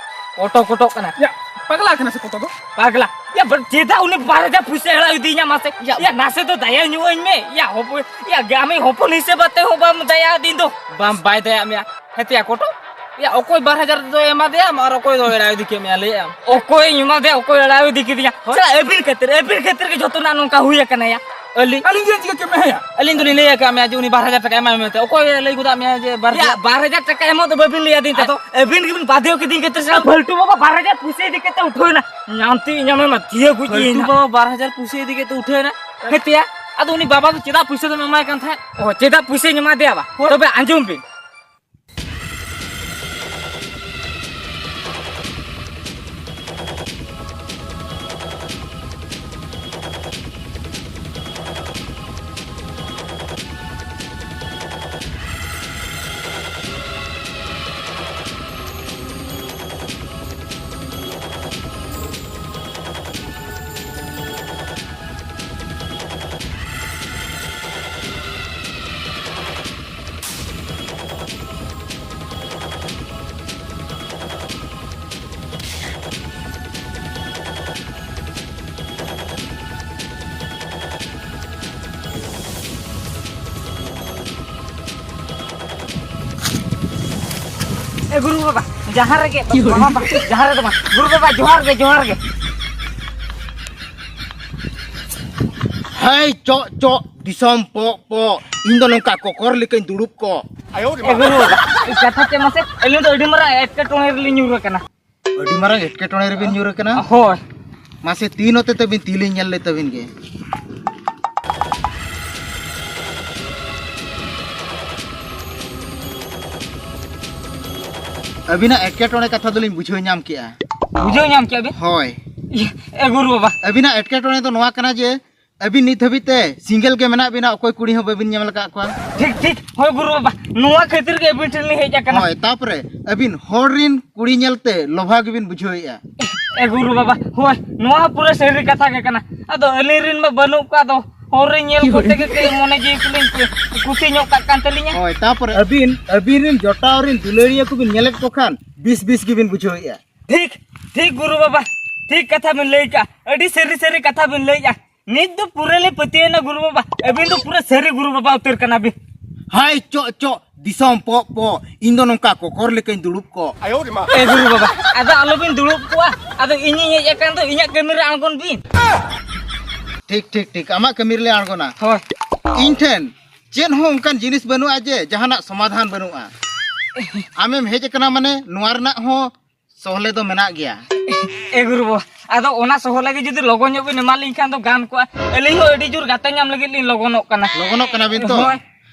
ᱠᱚᱴᱚ ᱠᱚᱴᱚᱜ ᱠᱟᱱᱟ᱾ ᱭᱟ, ᱯᱟᱜᱽᱞᱟ ᱠᱟᱱᱟ ᱥᱮ ᱠᱚᱴᱚ ᱫᱚ? ᱯᱟᱜᱽᱞᱟ? ᱭᱟ, ᱵᱟ-, ᱪᱮᱫᱟᱜ ᱩᱱᱤ ᱵᱟᱨ ᱦᱟᱡᱟᱨ ᱯᱩᱭᱥᱟᱹ ᱮᱲᱟᱣ ᱤᱫᱤᱭᱤᱧᱟ ᱢᱟᱥᱮ? ᱭᱟ᱾ ᱭᱟ, ᱱᱟᱥᱮ ᱫᱚ ᱫᱟᱭᱟ ᱧᱚᱜ ᱟᱹᱧ ᱢᱮ᱾ ᱭᱟ, ᱦᱚᱯᱚ-, ᱭᱟ, ᱟᱢᱤᱡ ᱦᱚᱯᱚᱱ ᱦᱤᱥᱟᱹᱵ ᱟᱛᱮ ᱦᱚᱸ ᱵᱟᱢ ᱫᱟᱭᱟ ᱟᱹᱫᱤᱧ ᱫᱚ᱾ ᱵᱟᱢ ᱵᱟᱭ ᱫᱟᱭᱟ ᱢᱮᱭᱟ᱾ ᱦᱮᱸ ᱛᱮᱭᱟ ᱠᱚᱴᱚ? ᱭᱟ, ᱚᱠᱚᱭ ᱵᱟᱨ ᱦᱟᱡᱟᱨ ᱫᱚᱭ ᱮᱢᱟ ᱫᱮᱭᱟ ᱟᱨ ᱚᱠᱚᱭ ᱫᱚ ᱮᱲᱟᱭ ᱤᱫᱤ ᱠᱮᱫ ᱢᱮᱭᱟ, ᱞᱟᱹᱭᱮᱫ ᱟᱢ? ᱚᱠᱚᱭᱤᱧ ᱮᱢᱟ ᱫᱮᱭᱟ, ᱚᱠᱚᱭ ᱮᱲᱟᱭ ᱤᱫᱤ ᱠᱮᱫᱤᱧᱟ? ᱦᱳᱭ᱾ ᱥᱟᱞᱟ, ᱟᱹᱵᱤᱱ ᱠᱷᱟᱹᱛᱤᱨ, ᱟᱹᱵᱤᱱ ᱠᱷᱟᱹᱛᱤᱨ ᱜᱮ ᱡᱚᱛᱚᱱᱟᱜ ᱱᱚᱝᱠᱟ ᱦᱩᱭ ᱟᱠᱟᱱᱟ ᱭᱟ᱾ ᱟᱹᱞᱤᱧ? ᱟᱹᱞᱤᱧ ᱪᱮᱫ ᱪᱤᱠᱟᱹ ᱠᱮᱫ ᱢᱮᱭᱟ? ᱟᱹᱞᱤᱧ ᱫᱚᱞᱤᱧ ᱞᱟᱹᱭ ᱟᱠᱟᱫ ᱢᱮᱭᱟ ᱡᱮ ᱩᱱᱤ ᱵᱟᱨ ᱦᱟᱡᱟᱨ ᱴᱟᱠᱟ ᱮᱢᱟᱭ ᱢᱮ ᱢᱮᱱᱛᱮ᱾ ᱚᱠᱚᱭ ᱞᱟᱹᱭ ᱜᱚᱫᱟᱜ ᱢᱮᱭᱟ ᱡᱮ ᱵᱟᱨ ᱦᱟᱡᱟᱨ? ᱭᱟ, ᱵᱟᱨ ᱦᱟᱡᱟᱨ ᱴᱟᱠᱟ ᱮᱢᱚᱜ ᱫᱚ ᱵᱟᱹᱵᱤᱱ ᱞᱟᱹᱭ ᱟᱹᱫᱤᱧ ᱛᱟᱦᱮᱸᱫ᱾ ᱟᱫᱚ? ᱟᱹᱵᱤᱱ ᱜᱮᱵᱤᱱ ᱵᱟᱫᱷᱮ ᱠᱤᱫᱤᱧ ᱠᱷᱟᱹᱛᱤᱨ ᱥᱟᱞᱟ ᱯᱷᱟᱞᱛᱩ ᱵᱟᱵᱟ ᱵᱟᱨ ᱦᱟᱡᱟᱨ ᱯᱩᱭᱥᱟᱹ ᱤᱫᱤ ᱠᱟᱛᱮ ᱩᱴᱷᱟᱹᱣ ᱮᱱᱟ᱾ ᱧᱟᱢᱛᱮ ᱧᱟᱢᱮ ᱢᱟ ᱛᱷᱤᱭᱟᱹ ᱜᱩᱡ ᱯᱷᱟᱞᱛᱩ ᱮᱱᱟ᱾ ᱵᱟᱵᱟ ᱵᱟᱨ ᱦᱟᱡᱟᱨ ᱯᱩᱭᱥᱟᱹ ᱤᱫᱤ ᱠᱟᱛᱮ ᱩᱴᱷᱟᱹᱣ ᱮᱱᱟ᱾ ᱦᱮᱸ ᱛᱮᱭᱟ, ᱟᱫᱚ ᱩᱱᱤ ᱵᱟᱵᱟ ᱫᱚ ᱪᱮᱫᱟᱜ ᱯᱩᱭᱥᱟᱹ ᱫᱚᱢ ᱮᱢᱟᱭ ᱠᱟᱱ ᱛᱟᱦᱮᱸᱫ? ᱚ, ᱪᱮᱫᱟᱜ ᱯᱩᱭᱥᱟᱹᱧ ᱮᱢᱟ ᱫᱮᱭᱟ ᱵᱟ? ᱦᱳᱭ᱾ ᱛᱚᱵᱮ ᱟᱸᱡᱚᱢ ᱵᱤᱱ᱾ ᱮ ᱜᱩᱨᱩ ᱵᱟᱵᱟ, ᱡᱟᱦᱟᱸ ᱨᱮᱜᱮ, ᱵᱟᱵᱟ, ᱵᱟᱵᱟ, ᱡᱟᱦᱟᱸ ᱨᱮᱫᱚ ᱵᱟᱝ᱾ ᱜᱩᱨᱩ ᱵᱟᱵᱟ, ᱡᱚᱦᱟᱨ ᱜᱮ, ᱡᱚᱦᱟᱨ ᱜᱮ᱾ ᱦᱟᱭ, ᱪᱚᱜ, ᱪᱚᱜ, ᱫᱤᱥᱚᱢ ᱯᱚᱜ, ᱯᱚᱜ᱾ ᱤᱧ ᱫᱚ ᱱᱚᱝᱠᱟ ᱠᱚᱠᱚᱨ ᱞᱮᱠᱟᱧ ᱫᱩᱲᱩᱵ ᱠᱚᱜ᱾ ᱮ ᱜᱩᱨᱩ ᱵᱟᱵᱟ, ᱠᱟᱛᱷᱟ ᱪᱮᱫ ᱢᱟᱥᱮ? ᱟᱹᱞᱤᱧ ᱫᱚ ᱟᱹᱰᱤ ᱢᱟᱨᱟᱝ ᱮᱴᱠᱮᱴᱚᱬᱮ ᱨᱮᱞᱤᱧ ᱧᱩᱨ ᱟᱠᱟᱱᱟ᱾ ᱟᱹᱰᱤ ᱢᱟᱨᱟᱝ ᱮᱴᱠᱮᱴᱚᱬᱮ ᱨᱮᱵᱤᱱ ᱧᱩᱨ ᱟᱠᱟᱱᱟ? ᱦᱳᱭ᱾ ᱢᱟᱥᱮ, ᱛᱤ ᱱᱚᱛᱮ ᱛᱟᱹᱵᱤᱱ, ᱛᱤ ᱞᱤᱧ ᱧᱮᱞ ᱞᱮ ᱛᱟᱹᱵᱤᱱ ᱜᱮ᱾ ᱟᱹᱵᱤᱱᱟᱜ ᱮᱴᱠᱮᱴᱚᱬᱮ ᱠᱟᱛᱷᱟ ᱫᱚᱞᱤᱧ ᱵᱩᱡᱷᱟᱹᱣ ᱧᱟᱢ ᱠᱮᱜᱼᱟ᱾ ᱵᱩᱡᱷᱟᱹᱣ ᱧᱟᱢ ᱠᱮᱜᱼᱟ ᱵᱤᱱ? ᱦᱳᱭ᱾ ᱤᱭᱟᱹ, ᱮ ᱜᱩᱨᱩ ᱵᱟᱵᱟ᱾ ᱟᱹᱵᱤᱱᱟᱜ ᱮᱴᱠᱮᱴᱚᱬᱮ ᱫᱚ ᱱᱚᱣᱟ ᱠᱟᱱᱟ ᱡᱮ, ᱟᱹᱵᱤᱱ ᱱᱤᱛ ᱫᱷᱟᱹᱵᱤᱡ ᱛᱮ ᱥᱤᱝᱜᱮᱞ ᱜᱮ ᱢᱮᱱᱟᱜ ᱵᱤᱱᱟ, ᱚᱠᱚᱭ ᱠᱩᱲᱤ ᱦᱚᱸ ᱵᱟᱹᱵᱤᱱ ᱧᱟᱢ ᱟᱠᱟᱫ ᱠᱚᱣᱟ᱾ ᱴᱷᱤᱠ, ᱴᱷᱤᱠ᱾ ᱦᱳᱭ ᱜᱩᱨᱩ ᱵᱟᱵᱟ, ᱱᱚᱣᱟ ᱠᱷᱟᱹᱛᱤᱨ ᱜᱮ ᱟᱹᱵᱤᱱ ᱴᱷᱮᱱ ᱞᱤᱧ ᱦᱮᱡ ᱟᱠᱟᱱᱟ᱾ ᱦᱳᱭ, ᱛᱟᱯᱚᱨᱮ ᱟᱹᱵᱤᱱ ᱦᱚᱲ ᱨᱤᱱ ᱠᱩᱲᱤ ᱧᱮᱞᱛᱮ ᱞᱚᱵᱷᱟ ᱜᱮᱵᱤᱱ ᱵᱩᱡᱷᱟᱹᱣᱮᱫᱼᱟ᱾ ᱮ ᱜᱩᱨᱩ ᱵᱟᱵᱟ, ᱦᱳᱭ, ᱱᱚᱣᱟ ᱦᱚᱸ ᱯᱩᱨᱟᱹ ᱥᱟᱹᱨᱤ ᱠᱟᱛᱷᱟ ᱜᱮ ᱠᱟᱱᱟ᱾ ᱟᱫᱚ ᱟᱹᱞᱤᱧ ᱨᱤᱱ ᱢᱟ ᱵᱟᱹᱱᱩᱜ ᱠᱚᱣᱟ, ᱟᱫᱚ ᱦᱚᱲ ᱨᱤᱱ ᱧᱮᱞ ᱠᱚᱛᱮ ᱜᱮ ᱠᱟᱹᱡ ᱢᱚᱱᱮ ᱡᱤᱣᱤ ᱠᱚᱞᱤᱧ ᱠᱩᱥᱤ ᱧᱚᱜ ᱠᱟᱜ ᱠᱟᱱ ᱛᱟᱹᱞᱤᱧᱟ᱾ ᱦᱳᱭ, ᱛᱟᱯᱚᱨᱮ ᱟᱹᱵᱤᱱ, ᱟᱹᱵᱤᱱ ᱨᱤᱱ ᱡᱚᱴᱟᱣ ᱨᱤᱱ ᱫᱩᱞᱟᱹᱲᱤᱭᱟᱹ ᱠᱚᱵᱤᱱ ᱧᱮᱞᱮᱫ ᱠᱚ ᱠᱷᱟᱱ ᱵᱤᱥ ᱵᱤᱥ ᱜᱮᱵᱤᱱ ᱵᱩᱡᱷᱟᱹᱣᱮᱫᱼᱟ᱾ ᱴᱷᱤᱠ, ᱴᱷᱤᱠ ᱜᱩᱨᱩ ᱵᱟᱵᱟ, ᱴᱷᱤᱠ ᱠᱟᱛᱷᱟ ᱵᱤᱱ ᱞᱟᱹᱭ ᱠᱟᱜᱼᱟ, ᱟᱹᱰᱤ ᱥᱟᱹᱨᱤ ᱥᱟᱹᱨᱤ ᱠᱟᱛᱷᱟ ᱵᱤᱱ ᱞᱟᱹᱭᱮᱜᱼᱟ᱾ ᱱᱤᱛ ᱫᱚ ᱯᱩᱨᱟᱹ ᱞᱮ ᱯᱟᱹᱛᱭᱟᱹᱣ ᱮᱱᱟ ᱜᱩᱨᱩ ᱵᱟᱵᱟ, ᱟᱹᱵᱤᱱ ᱫᱚ ᱯᱩᱨᱟᱹ ᱥᱟᱹᱨᱤ ᱜᱩᱨᱩ ᱵᱟᱵᱟ ᱩᱛᱟᱹᱨ ᱠᱟᱱᱟ ᱵᱤᱱ᱾ ᱦᱟᱭ ᱪᱚᱜ ᱪᱚᱜ, ᱫᱤᱥᱚᱢ ᱯᱚᱜ ᱯᱚᱜ, ᱤᱧ ᱫᱚ ᱱᱚᱝᱠᱟ ᱠᱚᱠᱚᱨ ᱞᱮᱠᱟᱧ ᱫᱩᱲᱩᱵ ᱠᱚᱜ᱾ ᱮ ᱜᱩᱨᱩ ᱵᱟᱵᱟ, ᱟᱫᱚ ᱟᱞᱚᱵᱤᱱ ᱫᱩᱲᱩᱵ ᱠᱚᱜᱼᱟ᱾ ᱟᱫᱚ ᱤᱧᱤᱧ ᱦᱮᱡ ᱟᱠᱟᱱ ᱫᱚ, ᱤᱧᱟᱹᱜ ᱠᱟᱹᱢᱤ ᱨᱮ ᱟᱬᱜᱚᱱ ᱵᱤᱱ᱾ ᱴᱷᱤᱠ, ᱴᱷᱤᱠ, ᱴᱷᱤᱠ, ᱟᱢᱟᱜ ᱠᱟᱹᱢᱤ ᱨᱮᱞᱮ ᱟᱬᱜᱚᱱᱟ᱾ ᱦᱳᱭ᱾ ᱤᱧ ᱴᱷᱮᱱ ᱪᱮᱫ ᱦᱚᱸ ᱚᱱᱠᱟᱱ ᱡᱤᱱᱤᱥ ᱵᱟᱹᱱᱩᱜᱼᱟ ᱡᱮ ᱡᱟᱦᱟᱱᱟᱜ ᱥᱚᱢᱟᱫᱷᱟᱱ ᱵᱟᱹᱱᱩᱜᱼᱟ᱾ ᱟᱢᱮᱢ ᱦᱮᱡ ᱟᱠᱟᱱᱟ ᱢᱟᱱᱮ ᱱᱚᱣᱟ ᱨᱮᱱᱟᱜ ᱦᱚᱸ ᱥᱚᱦᱞᱮ ᱫᱚ ᱢᱮᱱᱟᱜ ᱜᱮᱭᱟ᱾ ᱮ ᱜᱩᱨᱩ ᱵᱟᱵᱟ, ᱟᱫᱚ ᱚᱱᱟ ᱥᱚᱦᱞᱮ ᱜᱮ ᱡᱩᱫᱤ ᱞᱚᱜᱚᱱ ᱧᱚᱜ ᱵᱤᱱ ᱮᱢᱟ ᱞᱤᱧ ᱠᱷᱟᱱ ᱫᱚ ᱜᱟᱱ ᱠᱚᱜᱼᱟ᱾ ᱟᱹᱞᱤᱧ ᱦᱚᱸ ᱟᱹᱰᱤ ᱡᱳᱨ ᱜᱟᱛᱮ ᱧᱟᱢ ᱞᱟᱹᱜᱤᱫ ᱞᱤᱧ ᱞᱚᱜᱚᱱᱚᱜ ᱠᱟᱱᱟ᱾ ᱞᱚᱜᱚᱱᱚᱜ ᱠᱟᱱᱟ ᱵᱤᱱ ᱛᱚ? ᱦᱳᱭ᱾